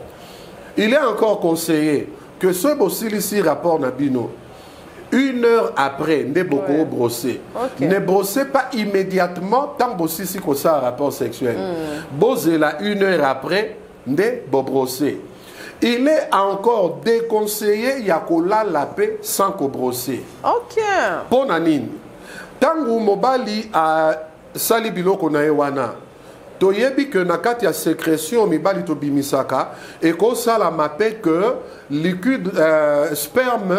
[SPEAKER 2] Il est encore conseillé que soki bosilisi rapport na bino, une heure après nde boko brosser. Ne brossez pas immédiatement tant bosilisi kosala rapport sexuel. Bozela une heure après nde bobrosser. Il est encore déconseillé ya kolala mpe sans kobrosser. Mpo na nini? Ntango mobali asali biloko na ye wana, toyebi ke na kati ya sécrétion mibali tobimisaka, ekosalama mpe ke liquide sperme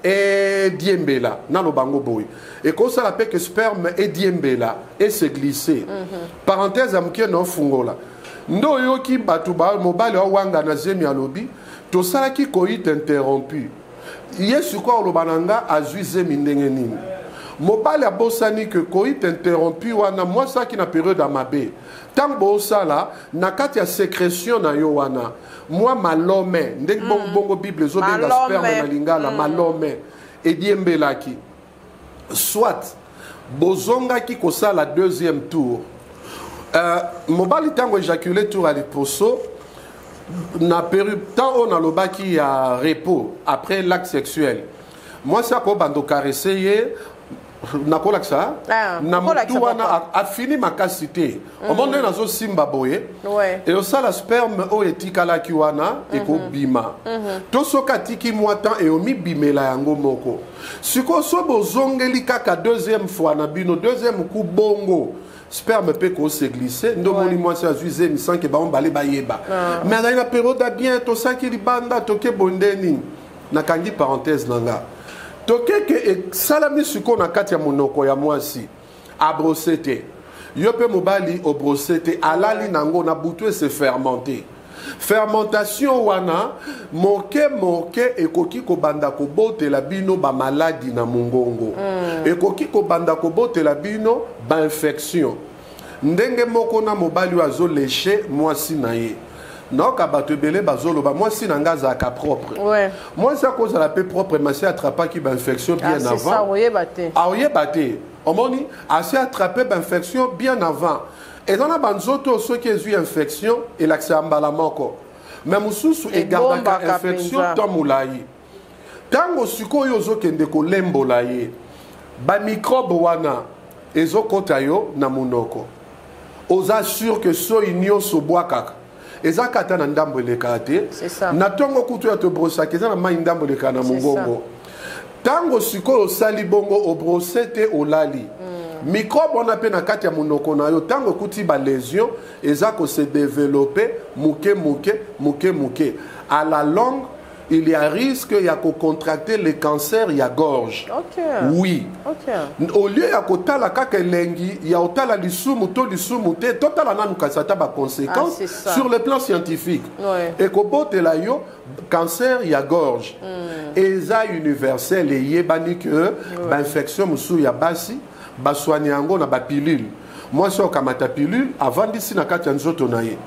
[SPEAKER 2] ediembela. Naloba yango boye, ekosala mpe ke sperme ediembela, ese glisse. Parenthèse ya moke na ofungola nde oyoki bato mobali awanga na zemi, alobi tosalaki coït interrompu. Ye sikoyo aloba na nga azwi zemi ndenge nini? Mobali abosani ke coït interrompu wana, mwasi aki na période ya mabe. Ntango boosala, na kati ya sécrétion na yo wana, mwa malome, ndenge bongo Bible ezobenga sperme na lingala, malome ediembelaki. Soit bozongaki kosala deuxième tour, mobali ntango éjacule tour ya liposo na temps oyo nalobaki ya repos après l'acte sexuel, mwasi akobanda ocaresser ye, nakolakisa na motu wana afini makasi te. Omoni ndenge nazosimba boye, eosala sperme oyo etikalaki wana ekobima. To soki atiki mwa temps, eomibimela yango moko. Sikoyo so bozongeli kaka deuxième fois na bino, deuxième coup, bongo sperme mpe kose glisse. Nde omoni mwasi azwi zemi sans que bango bale bayeba. Mais azali na période ya bien, tosalaki libanda, toke boye nde nini. Nakangi parenthèse na nga. Tokeke esalami sikoyo na kati ya monoko ya mwasi, abrosser te, yo mpe mobali obrosser te, alali nango na butu, ese fermenter. Fermentation wana moke moke ekoki kobanda kobotela bino bamaladi na mongongo, ekoki kobanda kobotela bino bainfection. Ndenge moko na mobali oyo azolécher mwasi na ye. Naoka bato ebele bazoloba: mwasi na nga azalaka propre. Mwasi akozala mpe propre, masi attrapaki bainfection bien avant. Aoyeba te. Omoni, asi attrape bainfection bien avant. Eza na banzoto oyo soki ezwi infection, elakisaka mbala moko, me mosusu egardaka infection to molai. Ntango sikoyo ozokende kolembola ye, bamicrobe wana ezokɔta yo na monoko. Oza sûr ke soi nyonso obwakaka eza kata na ndambo elekaka te. Na ntongo kutu ya tobrosaka, eza na mai ndambo elekaka na mongongo. Ntango sikoyo osali bongo, obrosser te, olali, microbe wana mpe na kati ya monoko na yo, ntango ekuti balésion, eza kose développer moke moke moke moke. À la longue, il y a risque ya kocontracter le cancer ya gorge. Oui. Au lieu ya kotala kaka elengi ya kotala lisumu to lisumu te, totala nanu kasi ata baconséquence. Ah, sur le plan scientifique, ekobotela yo cancer ya gorge. Eza universel, eyebani ke bainfection mosusu ya basi baswani yango na bapilule. Mwasi okamata pilule, avandisi na kati ya nzoto na ye.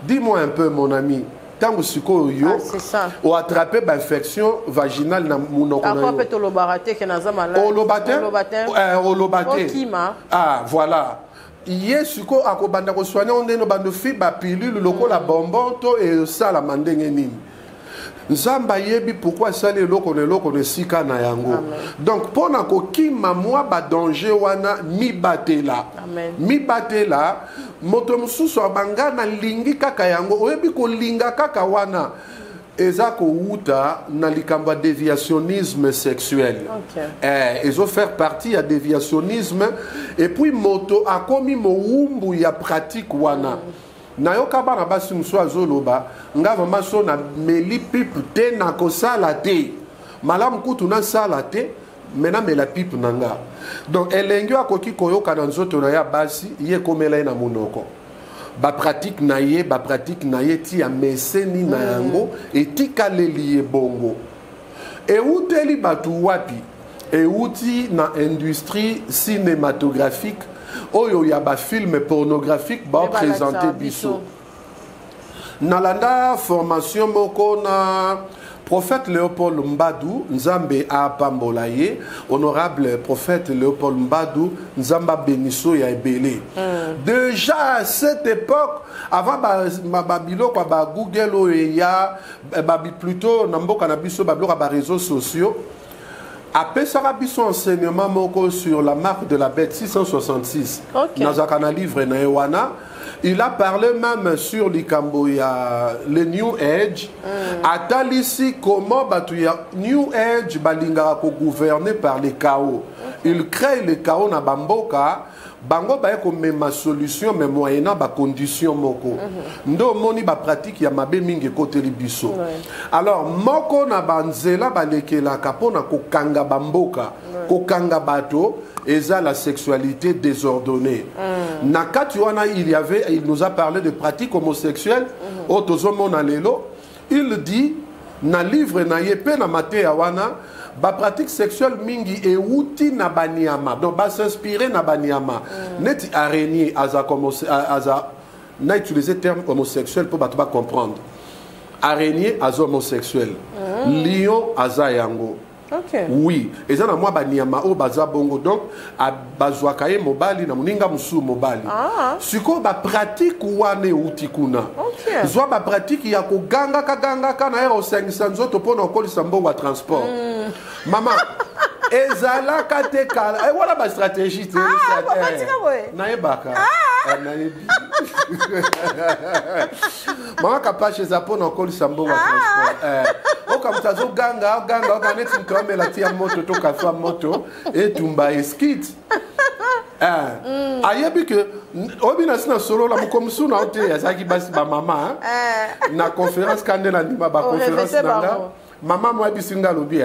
[SPEAKER 2] Dis-moi un peu, mon ami, ntango sikoyo yo
[SPEAKER 3] Ah,
[SPEAKER 2] oattrape bainfection vaginale na monoko na yo, oloba te, oloba te. Ah voilà, ye sikoyo akobanda kosoigner ngo ndenge obanda ofi bapilule lokola bonbon to esalama ndenge nini. Nzambe ayebi pourquoi asali eloko na eloko na esika na yango. Donc mpo na kokima mwa badanger wana, mibatela, mibatela. Moto mosusu abanga nalingi kaka yango. Oyebi, kolinga kaka wana eza kowuta na likambo ya déviationnisme sexuel. Ezofaire partie ya déviationnisme, et puis moto akomi mowumbu ya pratique wana. Nayoka bana basi mosusu azoloba: nga vraiment, so nameli pipe te, nakosala te malamu. Kutu nasala te, me namela pipe na nga. Donc elengi oyo akoki koyoka na nzoto na ye ya basi, ye ekomela ye na monoko, bapratique na ye, bapratique na ye ti ya meseni na yango, etikaleli ye bongo. Euteli bato wapi? Euti na industrie cinématographique oyo ya bafilm pornographique baoprésente biso. Nalanda formation moko na prophète Léopold Mbadu, Nzambe apambola ye, honorable prophète Léopold Mbadu, Nzambe abeniso ya ebele. Déjà à cette époque, avant babiloko ya bagoogle oyo eya plutôt na mboka na biso, babiloko ya baréseaux sociaux, apesaka biso enseignement moko sur la marque de la bête 666. Nazalaka na livre na ye wana. Il a parlé même sur likambo ya le New Age. Atalisi comment bato ya New Age balingaka kogouverner par le chaos. Il crée le chaos na bamboka. Bango baye komema solution, mais moyennant bacondition moko. Nde omoni bapratique ya mabe mingi ekoteli biso. Alors moko na banzela balekelaka mpona kokanga bamboka, kokanga bato, eza la sexualité désordonnée. Na kati wana, il y avait, il nous a parlé de pratiques homosexuelles oyo tozomona lelo. Il dit na livre na ye mpe na mateya wana, bapratique sexuelle mingi euti na banyama, donc basinspire na banyama neti araignée aza, aza na utiliser terme homosexuel mpo bato bacomprendre. Araignée aza homosexuel, lion aza yango. Oui, eza na mwa banyama oyo baza bongo. Donc bazwaka ye mobali na moninga mosusu mobali. Sikoyo bapratique wana euti kuna. Zwa bapratique ya kogangaka gangaka na ye, kosangisa nzoto mpona kokolisa mbongo ya transport. Mama, ezalaka te kala. Wana bastratégie te.
[SPEAKER 3] Papa, tika boye.
[SPEAKER 2] Nayebaka. Nayebi, mama Kapashe, eza mpona kokolisa mbongo ya transport. Oka moto azoganga, oganga, oganga neti moto amela ti ya moto to kafe ya moto etumba eskite. Ayebi ke oyebi na si na solola moko mosusu na yo te, azalaki basi bamama na conférence ka nde nandima baconférence
[SPEAKER 3] Orépété
[SPEAKER 2] na nga.
[SPEAKER 3] bango.
[SPEAKER 2] Mama mo ayebisi nga, alobi: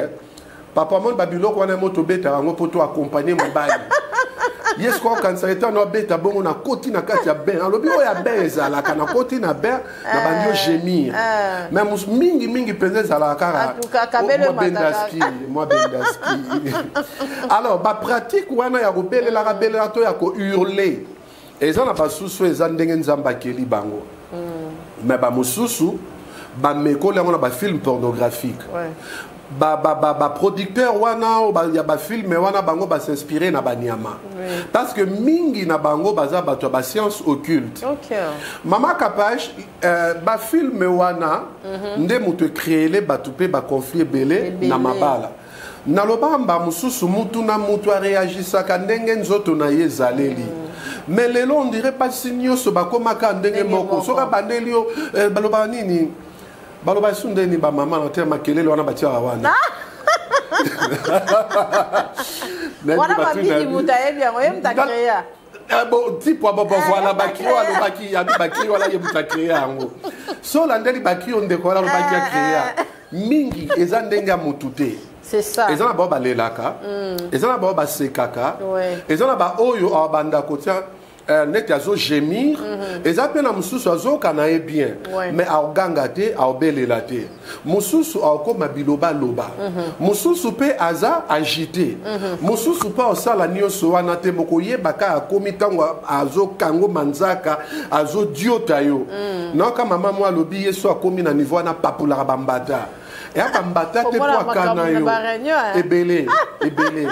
[SPEAKER 2] "Papa, moni babiloko wana mo tobetaka yango mpo to accompagne mobali ye. Sikoyo okanisaka ete wana abeta bongo, nakoti na kati ya bain." Alobi oyo ya bain ezalaka, nakoti na bain, na bandi yo gémir. Mais mingi mingi mpenza ezalaka
[SPEAKER 3] En tout cas,
[SPEAKER 2] kaka
[SPEAKER 3] kabelo
[SPEAKER 2] mwa bendaski, mwa bendaski. Alors bapratique wana ya kobelelaka belelaka to ya kohurler eza na basusu, eza ndenge Nzambe akeli bango, mais bamosusu bamekoli yango na bafilm pornographique. Baproducteur wana oyo ya bafilm wana, bango basinspire na banyama, parce que mingi na bango baza bato ya bascience occulte. Mama Kapage, bafilm wana nde moto ecréele bato mpe baconflit ebele
[SPEAKER 3] Ebele.
[SPEAKER 2] na mabala. Naloba mba mosusu, mutu na mutu areagisaka ndenge nzoto na ye ezaleli. Mais lelo on dirait basi nyonso bakomaka ndenge
[SPEAKER 3] Ndenge
[SPEAKER 2] moko.
[SPEAKER 3] moko.
[SPEAKER 2] Soki abandeli yo, balobaka nini, baloba esu ndeni, bamama na te, makelele wana batiaka wana. Nayebi
[SPEAKER 3] Wana
[SPEAKER 2] batuna
[SPEAKER 3] mabidi moto ayebi yango, ye moto acréa.
[SPEAKER 2] Ah, bon, tipo bon, bon, voilà,
[SPEAKER 3] ye
[SPEAKER 2] bakri oyo alobaki, abi bakri wana ye moto acréa yango. So olandeli bakri oyo ndeko wana alobaki acréa mingi, eza ndenge ya motu te.
[SPEAKER 3] C'est ça.
[SPEAKER 2] Eza na bao balelaka, eza na bao basekaka, eza na baoyo abanda kotia neti azogémir, eza mpe na mosusu azoyoka na ye bien, mais aoganga te, aobelela te. Mosusu aokóma bilobaloba, mosusu mpe aza agité, mosusu mpe aosala nyonso wana te. Mokoyebaka akomi ntango azokango manzaka, azodiota yo. Naoka mama mo alobi ye so akomi na niveau wana, papulaka bambata, eya bambata te mpo
[SPEAKER 3] Komona
[SPEAKER 2] akana
[SPEAKER 3] makambo na
[SPEAKER 2] yo.
[SPEAKER 3] ba-réunion, hein.
[SPEAKER 2] Ebele ebele,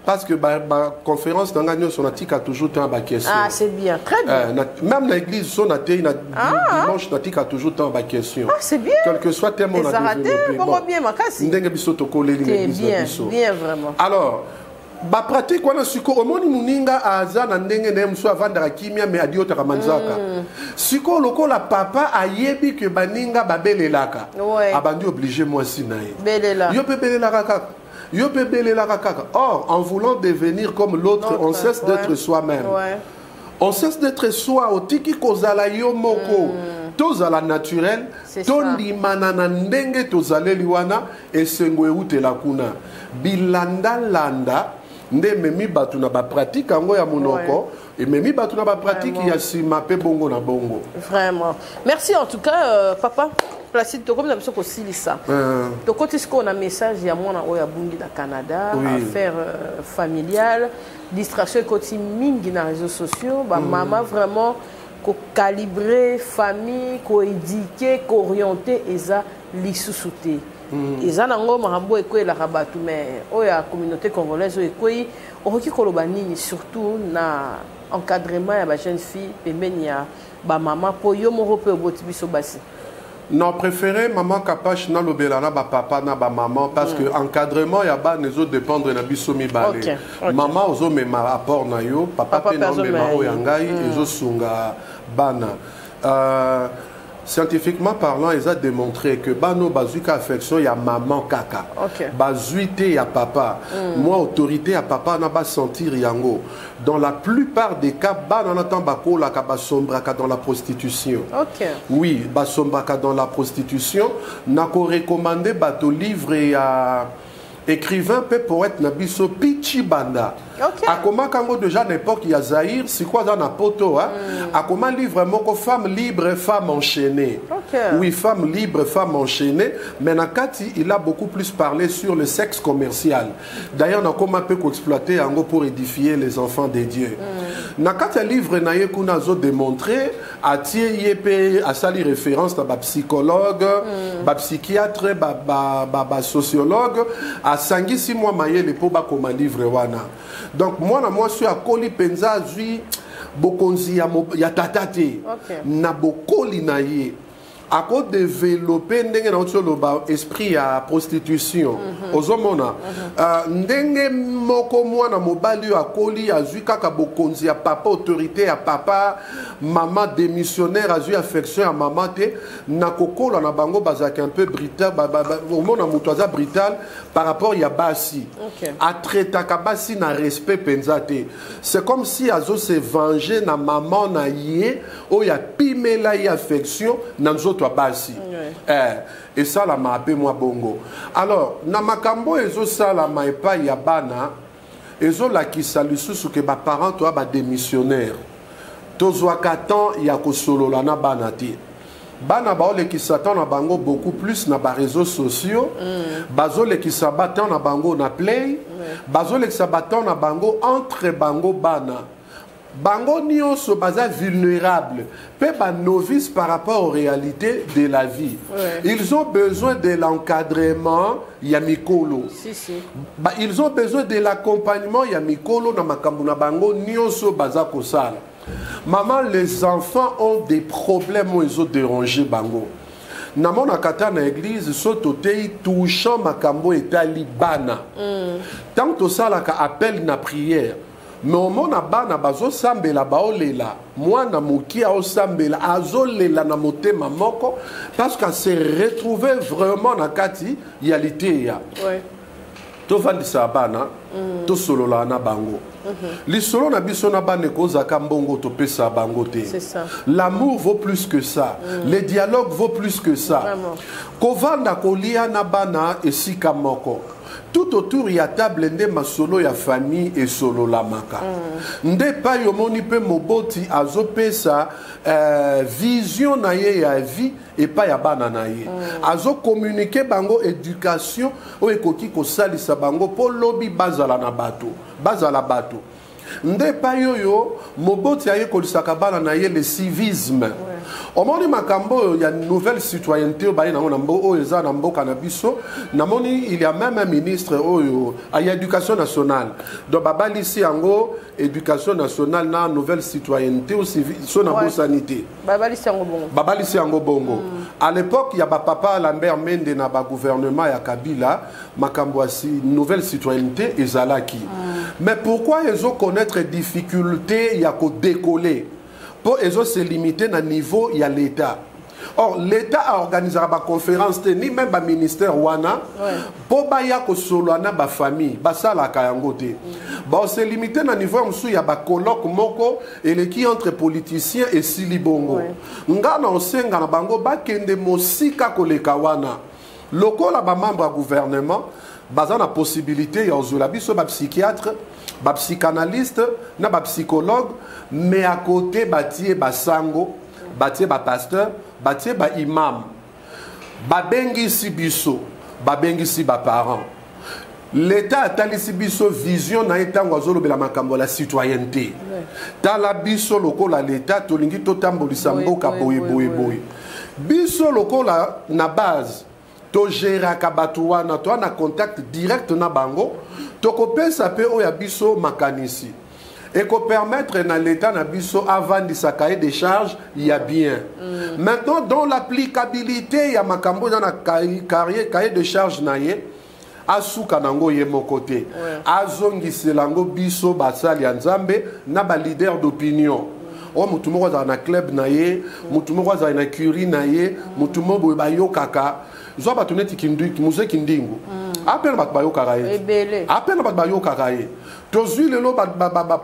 [SPEAKER 2] parce que baconférence na ngai nyonso natika toujours temps ya baquestion.
[SPEAKER 3] Ah, c'est bien, très bien.
[SPEAKER 2] Même na église so natei na dimanche, natika toujours temps ya baquestion.
[SPEAKER 3] Ah, c'est bien.
[SPEAKER 2] Quel que soit thème on a
[SPEAKER 3] Ezalaka te,
[SPEAKER 2] développé.
[SPEAKER 3] bongo bien makasi.
[SPEAKER 2] Ndenge biso tokoleli na
[SPEAKER 3] Te
[SPEAKER 2] église na
[SPEAKER 3] bien,
[SPEAKER 2] biso.
[SPEAKER 3] bien vraiment.
[SPEAKER 2] Alors bapratique wana, sikoyo omoni moninga aza na ndenge na ye mosusu, avandaka kimia me adiotaka manzaka. Sikoyo lokola papa ayebi ke baninga babelelaka, abandi oblige mwasi na ye:
[SPEAKER 3] Belela.
[SPEAKER 2] "Yo mpe belelaka kaka, yo mpe belelaka kaka." Or en voulant devenir comme l'autre, on
[SPEAKER 3] L'autre,
[SPEAKER 2] cesse d'être soi-même. On cesse d'être soi, otiki kozala yo moko. Tozala naturel.
[SPEAKER 3] C'est ça.
[SPEAKER 2] Tondimana na ndenge tozaleli wana, esengo eutela kuna. Bilandalanda nde ememi bato na bapratique yango ya monoko, ememi bato na bapratique ya nsima mpe bongo na bongo.
[SPEAKER 3] Vraiment, merci en tout cas, papa Placide. Tokomi na biso kosilisa. Tokoti sikoyo na message ya mwana oyo abungi na Canada. Affaire familiale, distraction ekoti mingi na réseaux sociaux. Bamama, vraiment kocalibrer famille, koéduquer, koorienter eza lisusu te. Eza nango makambo ekweyelaka bato, mais oyo ya communauté congolaise oyo ekwei, okoki koloba nini, surtout na encadrement ya bajeune fille pembeni ya bamama, mpo yo moko mpe oboti biso basi?
[SPEAKER 2] Non, préféré maman Kapache nalobela na ba papa na ba maman parce que encadrement ya bana ezo dépendre na biso mibale. Maman ozomema apport na yo, papa
[SPEAKER 3] Papa
[SPEAKER 2] pe
[SPEAKER 3] pe
[SPEAKER 2] na omema
[SPEAKER 3] azomema
[SPEAKER 2] oyo ya
[SPEAKER 3] ye.
[SPEAKER 2] ngai, ezosunga bana. Scientifiquement parlant, eza démontré que bana oyo bazwi ka affection ya maman kaka. Bazwi te ya papa. Moi autorité ya papa na ba sentir yango. Dans la plupart des cas, bana na ntango bakolaka basombraka dans la prostitution. Oui, basombaka dans la prostitution. Nakorecommande bato livre ya écrivain mpe poète na biso Pichi Banda. Akomaka yango déjà na époque ya Zaïre, sikoyo aza na poto, hein? Akoma livre moko, Femme libre, femme enchaînée. Oui, Femme libre, femme enchaînée, mais na kati il a beaucoup plus parlé sur le sexe commercial. D'ailleurs nakoma mpe koexploiter yango pour édifier les enfants de Dieu. Na kati ya livre na ye kuna azodémontrer, atie ye mpe asali référence na bapsychologue, bapsychiatre, basociologue, asangisi mwa mayele mpo bakoma livre wana. Donc mwana mwasi oyo akoli mpenza azwi bokonzi ya tata te na bokoli na ye, akodévelopper ndenge nauti oloba esprit ya prostitution. Ozomona ndenge moko mwana mobali oyo akoli azwi kaka bokonzi ya papa, autorité ya papa, mama démissionnaire, azwi affection ya mama te, na kokola na bango bazalaka un peu brutal. Omona moto aza brutal par rapport ya basi, atraitaka basi na respect mpenza te. C'est comme si azo se venger na mama na ye oyo apimela ye affection na nzoto ya basi. Esalama mpe mwa bongo. Alors na makambo oyo ezosalama epai ya bana, ezolakisa lisusu ke baparent toya badémissionnaire, tozwaka temps ya kosolola na bana te. Bana baolekisa temps na bango beaucoup plus na baréseaux sociaux, bazolekisa batemps na bango na play, bazolekisa batemps na bango entre bango. Bana bango nyonso baza vulnérable mpe banovice par rapport aux réalités de la vie. Ils ont besoin de l'encadrement ya mikolo.
[SPEAKER 3] Si, si.
[SPEAKER 2] Ba, ils ont besoin de l'accompagnement ya mikolo na makambo na bango nyonso baza kosala. Maman, les enfants ont des problèmes oyo ezodéranger bango. Namonaka ata na église so totei touchant makambo etali bana, ntango tosalaka appel na prière, mais omona bana bazosambela, baolela. Mwana moki aosambela, azolela na motema moko parce que se retrouve vraiment na kati ya liteya. Tovandisa bana, tosolola na bango. Lisolo na biso na bana ekozaka mbongo topesa bango te.
[SPEAKER 3] C'est ça.
[SPEAKER 2] L'amour vaut plus que ça, le dialogue vaut plus que ça. Kovanda kolia na bana esika moko, tout autour ya table nde masolo ya famille esololamaka. Nde epai omoni mpe moboti azopesa vision na ye ya vie epai ya bana na ye, azocommuniquer bango éducation oyo ekoki kosalisa bango mpo lobi bazala na bato, bazala bato. Nde epai oyo moboti ayekolisaka bana na ye le civisme. Omoni makambo oyo ya nouvelle citoyenneté oyo baye nango na oyo eza na mboka na biso, namoni il y a même un ministre oyo ya éducation nationale, donc babalisi yango éducation nationale na nouvelle citoyenneté ou so na bosani te.
[SPEAKER 3] Babalisi yango bongo.
[SPEAKER 2] Babalisi yango bongo. À l'époque ya bapapa Lambert Mende na bagouvernement ya Kabila, makambo ya nouvelle citoyenneté ezalaki. Mais pourquoi ezoconnaître difficulté ya kodécoller? Mpo ezose limiter na niveau ya l'État. Or l'État aorganisaka baconférence te, ni même baministère wana mpo baya kosolola na bafamille, basalaka yango te. Baose limiter na niveau ya mosusu ya bacolloque moko eleki entre politiciens, esili bongo. Nga na osenga na bango bakende mosika koleka wana. Lokola bamembre ya gouvernement baza na possibilité ya kozwela biso bapsychiatre, bapsychanalyste na bapsychologue, mais à côté batie basango, batie bapasteur, batie baimam, babengisi biso, babengisi baparent. L'État atalisi biso vision na ye ntango azolobela makambo ya la citoyenneté. Tala biso lokola l'État tolingi totambolisa mboka boye boye boye. Biso lokola na base togéraka bato wana, toa na contact direct na bango, tokopesa mpe oyo ya biso makanisi. Ekopermettre na l'État na biso avandisa cahier de charge ya bien. Maintenant, dans l'applicabilité ya makambo eza na cahier de charge na ye, asuka nango ye moko te, azongisela yango biso basali ya Nzambe na baleader d'opinion. Oyo motu moko azala na club na ye, motu moko azala na curie na ye, motu moko boye bayokaka. Zwa bato neti Muse Kindingu, apena bato bayokaka ye.
[SPEAKER 3] Ebele.
[SPEAKER 2] Apena bato bayokaka ye. Tozwi lelo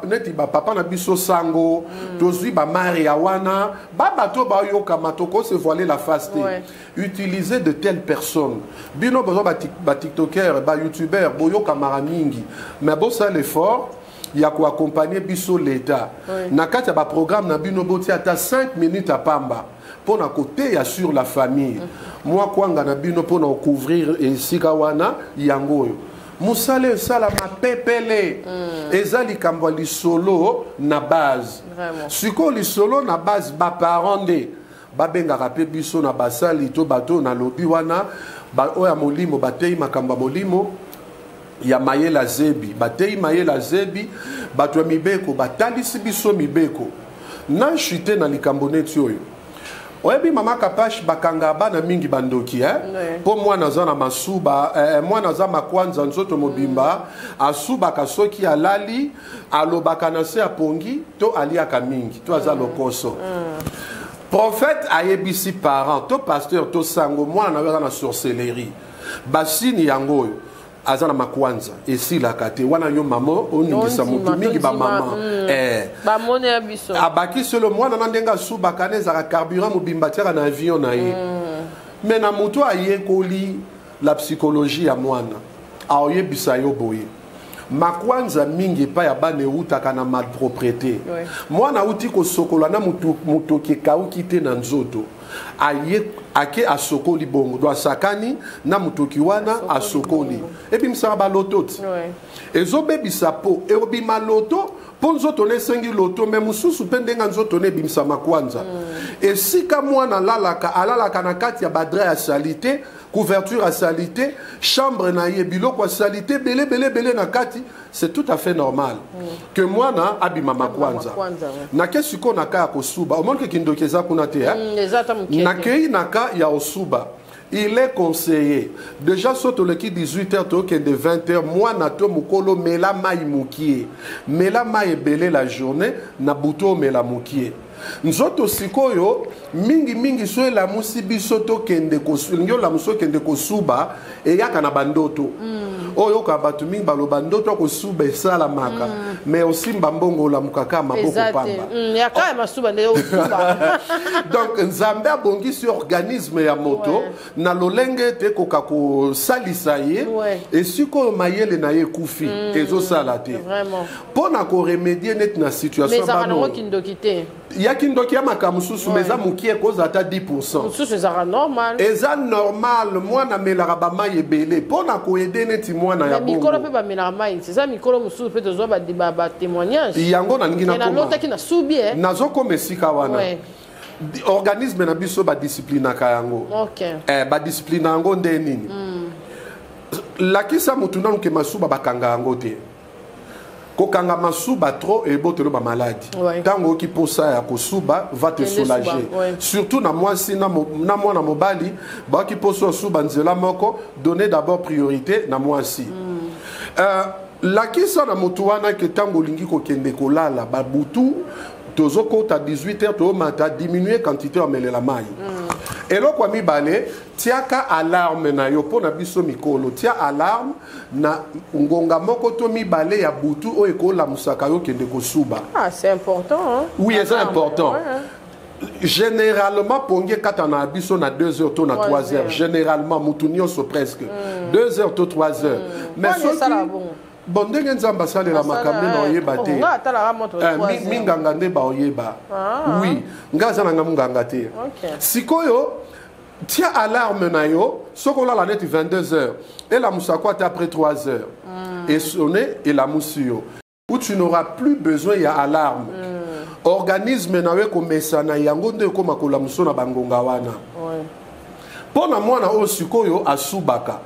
[SPEAKER 2] neti bapapa na biso sango, tozwi bamaria wana, babato bayokama, tokose voiler la face te. Utiliser de telles personnes. Bino bozwa batiktoker, bayoutuber, boyokamaka mingi, mais bosala l'effort ya koaccompagner biso l'État. Na kati ya baprogramme na bino, botia ata 5 minutes ya pamba mpona koteya sur la famille. Mwa kwanga na bino mpona kocouvrir esika wana, yango oyo mosala esalama pepele. Eza likambo ya lisolo na base. Sikoyo lisolo na base, baparent nde babengaka mpe biso na basali to bato oyo nalobi wana, oyo ya molimo bateyi makambo ya molimo, ya mayele azebi bateyi mayele azebi, bato ya mibeko batalisi biso mibeko. Na chute na likambo neti oyo oyebi, mama Kapash, bakanga bana mingi bandoki, eh? Mpo mwana aza na masuba, mwana aza makwanza nzoto mobimba, asubaka soki alali, alobaka na se apongi, to aliaka mingi, to aza lokoso. Prophète ayebisi parent to pasteur to sango: mwana na yo aza na sorcellerie, basini yango oyo, aza na makwanza esilaka te. Wana yo mama oningisa motu mingi, bamama.
[SPEAKER 3] Bamoni ya biso.
[SPEAKER 2] Abakisi solo mwana na ndenge asubaka na ezalaka carburant mobimba atiaka na avion na ye. Mais na motu ayekoli la psychologie ya mwana, aoyebisa yo boye: makwanza mingi epai ya bana eutaka na malpropreté. Mwana auti kosokola na motoki ekauki te na nzoto, aye ake asokoli bongo, do asakani na motoki wana, asokoli, ebimisaka baloto ti ezobebisa po ebima loto, mpo nzoto na esengi loto. Me mosusu mpe ndenge nzoto na ebimisa makwanza, esika mwana alalaka, alalaka na kati ya badraps ya saleté, couverture ya saleté, chambre na ye biloko ya saleté ebele ebele ebele na kati. C'est tout à fait normal que mwana abima makwanza.
[SPEAKER 3] Makwanza, ouais.
[SPEAKER 2] Nake sikoyo na ka ya kosuba, omoni ke kindoki eza kuna te, eh?
[SPEAKER 3] Eza ata moke te.
[SPEAKER 2] Nakei na ka ya osuba, il est conseillé déjà so toleki 18 heures, tokende 20 heures, mwana to mokolo, mela mai mokie. Mela mai ebele la journée, na butu omela mokie. Nzoto sikoyo mingimingi so elamusi biso, tokende lingi olamusi, okende kosuba, eyaka na bandoto. Oyo oyoka bato mingi baloba ndoto ya kosuba esalamaka, mais osimba mbongo, olamukaka maboko
[SPEAKER 3] Eza te.
[SPEAKER 2] pamba.
[SPEAKER 3] Yaka ya masuba nde osuba.
[SPEAKER 2] Donc Nzambe abongisi organisme ya moto na lolenge ete ekoka kosalisa ye. Esika oyo mayele na ye ekufi, ezosala te. Mpo na koremédier neti na
[SPEAKER 3] Mais
[SPEAKER 2] situation
[SPEAKER 3] ezalaka
[SPEAKER 2] bano
[SPEAKER 3] nango kindoki te.
[SPEAKER 2] Ya kindoki ya makambo mosusu, mais eza mokie, ekozala ata 10.
[SPEAKER 3] Mosusu ezalaka normal.
[SPEAKER 2] Eza normal, mwana amelaka bamai ebele mpo na koaider neti mwana ya
[SPEAKER 3] Mais mikolo
[SPEAKER 2] bongo.
[SPEAKER 3] mpe bamelaka mai ti eza mikolo mosusu mpe tozwa batémoignage.
[SPEAKER 2] Yango nalingi nakoma.
[SPEAKER 3] Nalotaki na subi e.
[SPEAKER 2] Nazokoma esika wana. Organisme na biso badisciplinaka yango. Badiscipline yango nde nini? Lakisa motu nanu ke masuba bakanga yango te. Kokanga masuba trop ebotelo bamaladi. Ntango oyoki mposa ya kosuba, va te
[SPEAKER 3] Kende
[SPEAKER 2] soulager.
[SPEAKER 3] suba, ouais.
[SPEAKER 2] Surtout na mwasi na mwana mobali bayoki mposa osuba nzela moko, donner d'abord priorité na mwasi. Lakisa na motu wana ke ntango olingi kokende kolala, babutu tozokota 18 heures, toomata, diminue quantité omelela mai. Eloko ya mibale, tiaka alarme na yo. Mpo na biso mikolo, tia alarme na ngonga moko to mibale ya butu oyo ekolamusaka yo okende kosuba.
[SPEAKER 3] Ah, c'est important, hein?
[SPEAKER 2] Oui, eza
[SPEAKER 3] Alarme,
[SPEAKER 2] important. Généralement pongi ekata na biso na 2 heures to na
[SPEAKER 3] 3
[SPEAKER 2] 3 heures.
[SPEAKER 3] heures.
[SPEAKER 2] Généralement mutu nyonso presque 2 heures to 3 heures, mais
[SPEAKER 3] Mpona esala
[SPEAKER 2] soki
[SPEAKER 3] bongo.
[SPEAKER 2] Bon, ndenge Nzambe asalela makambo nde na oyeba te.
[SPEAKER 3] Nga atalaka moto 3 heures.
[SPEAKER 2] Minganga nde baoyeba. Oui, nga aza nanga monganga te. Sikoyo tia alarme na yo, soki olala neti 22 heures, elamusako ata après 3 heures, esonne, elamusi yo, où tu n'auras plus besoin ya alarme. Organisme na yo ekomesana yango nde ekóma kolamuso na bangonga wana. Mpo na mwana oyo sikoyo asubaka,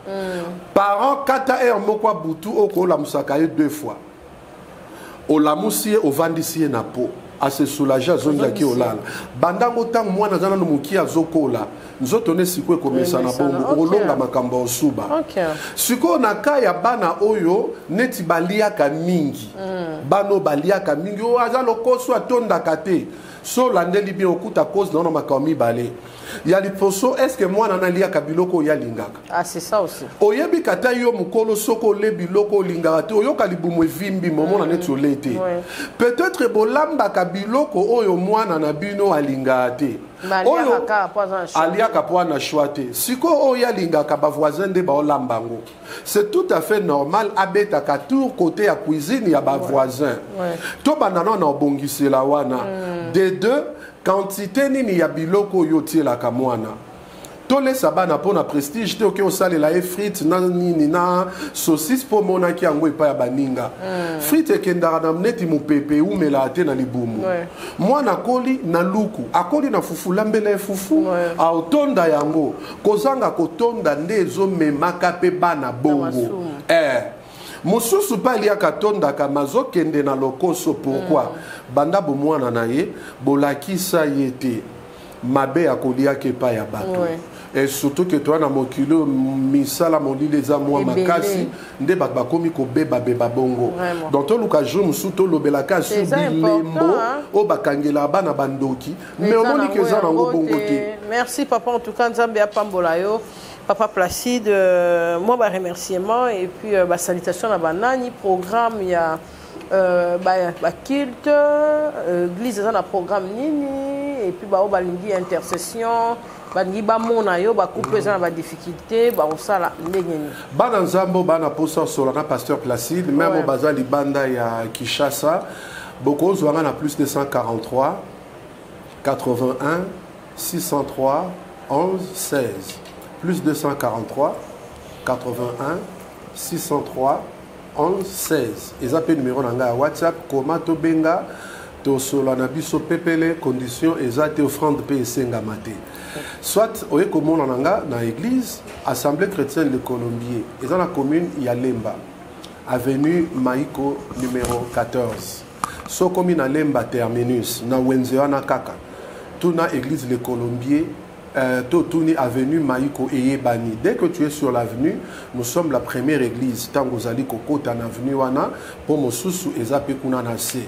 [SPEAKER 2] parent, kata heure moko ya butu oyo koolamusaka ye deux fois. Olamusi ye, ovandisi ye na po ase soulage, azongaki olala. Bandango ntango mwana aza nano mokie, azokola, nzoto ne sikoyo ekomesana bongo, okolonga makambo ya osuba. Sikoyo na ka ya bana oyo neti baliaka mingi, bana oyo baliaka mingi, oyo aza lokoso, atondaka te, so olandeli bien, okuta cause na wana makambo mibale. Ya liposo, est ce que mwana naliaka biloko oyo alingaka?
[SPEAKER 3] Ah, c'est ça aussi.
[SPEAKER 2] Oyebi kata yo mokolo, soki ole biloko olingaka te, oyoka libumu evimbi, momona neti ole te. Peut-être bolambaka biloko oyo mwana na bino alingaka te.
[SPEAKER 3] Oyo
[SPEAKER 2] aliaka mpo ana choix te. Sikoyo oyo alingaka, bavoisin nde baolamba yango, c'est tout à fait normal abetaka tour côté ya cuisine ya bavoisin. Tobanda nano na obongisela wana. De deux, quantité nini ya biloko oyo otielaka mwana? Tolesa bana mpo na prestige te. Oke osalela ye frite na nini na saucisse mpo omonaki yango epai ya baninga. Frite ekendaka na neti mopepe, eumelaka te na libumu. Mwana akoli na luku, akoli na fufu, lambela ye fufu. Aotonda yango. Kozanga kotonda nde ezomemaka mpe bana bongo. Mosusu mpe aliaka, atondaka, mazokende na lokoso. Pourquoi? Banda bomwana na ye bolakisa ye te mabe ya koliaka epai ya bato. Et surtout ke toya na mokili oyo, misala molili eza mwa makasi, nde bato bakomi kobebabeba bongo. Donc toluka jour mosusu tolobelaka sur bilembo oyo bakangelaka bana bandoki, mais omoni ke eza nango bongo te.
[SPEAKER 3] Merci papa, en tout cas Nzambe apambola yo, papa Placide. Moi baremerciement et puis basalutation na banani, programme ya baculte, église eza na programme nini, et puis bao balingi intercession, balingi bamona yo, bacouple eza na badifficulté, bakosala ndenge nini?
[SPEAKER 2] Bana Nzambe, bana posa osola na pasteur Placide, même oyo baza libanda ya Kinshasa, bokozwanga na plus 243 81 603 11 16, plus 243 81 603 11 16. Eza mpe numéro na ngai ya WhatsApp. Koma, tobenga, tosola na biso pepele. Condition eza te, offrande mpe esengama te. Soit oye komona na nga na église Assemblée chrétienne Le Colombier, eza na commune ya Lemba, avenue Maiko numéro 14. So okomi na Lemba terminus, na wenze wana kaka, tuna église Le Colombier, totuni avenue Maiko, eyebani. Dès que tu es sur l'avenue, nous sommes la première église ntango ozali kokota na avenue wana, mpo mosusu eza mpe kuna na se,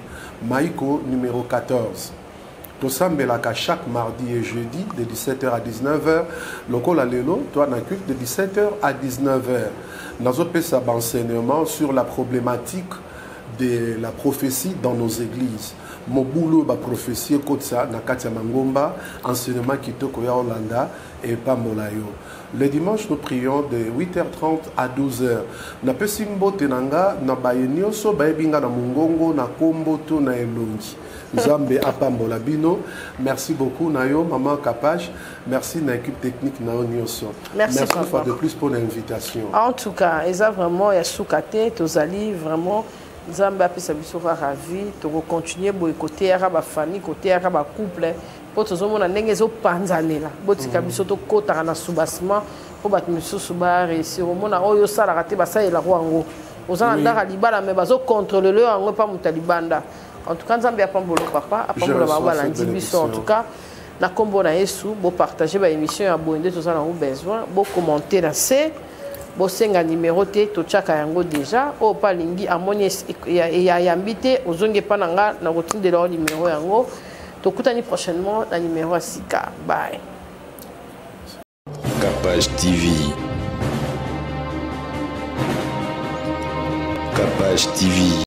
[SPEAKER 2] Maiko numéro 14. Tosambelaka chaque mardi et jeudi de 17h à 19h. Lokola lelo toa na culte de 17h à 19h, nazopesa baenseignement sur la problématique de la prophétie dans nos églises, mobulu oyo baprophétie ekotisa na kati ya mangomba. Enseignement kitoko ya olanda epambola yo. Le dimanche, nous prions de 8h30 à 12h. Napesi mbote na nga na baye nyonso bayebi nga na mongongo, na kombo to na elongi. Nzambe apambola bino. Merci beaucoup na yo maman Kapage, merci na équipe technique na yo nyonso.
[SPEAKER 3] Merci,
[SPEAKER 2] merci
[SPEAKER 3] papa.
[SPEAKER 2] Fois de plus pour l'invitation.
[SPEAKER 3] En tout cas eza vraiment ya suka te. Tozali vraiment, Nzambe apesa biso kaka vie, tokocontinue boye koteyaka bafamille, koteyaka bacouple, mpo tozomona ndenge ezopanzanela. Botika biso tokɔtaka na soubassement mpo bato misusu baréussir. Omona oyo osalaka te, basalelaka yango. Oza na ndako ya libala, me bazocontrôle yango epa moto ya libanda. En tout cas Nzambe apambola papa, apambola bango balandi biso. En tout cas na nkombo na Yesu, bopartage baémission ya boye nde toza nango besoin. Bocommente na se, bosenga numéro te, totiaka yango déjà. Oyo mpe alingi, amoni yayambi te, ozongi epa na nga na kotindela yo numéro yango. Tokutani prochainement na numéro ya sika. Bye.
[SPEAKER 8] Capage TV. Capage TV.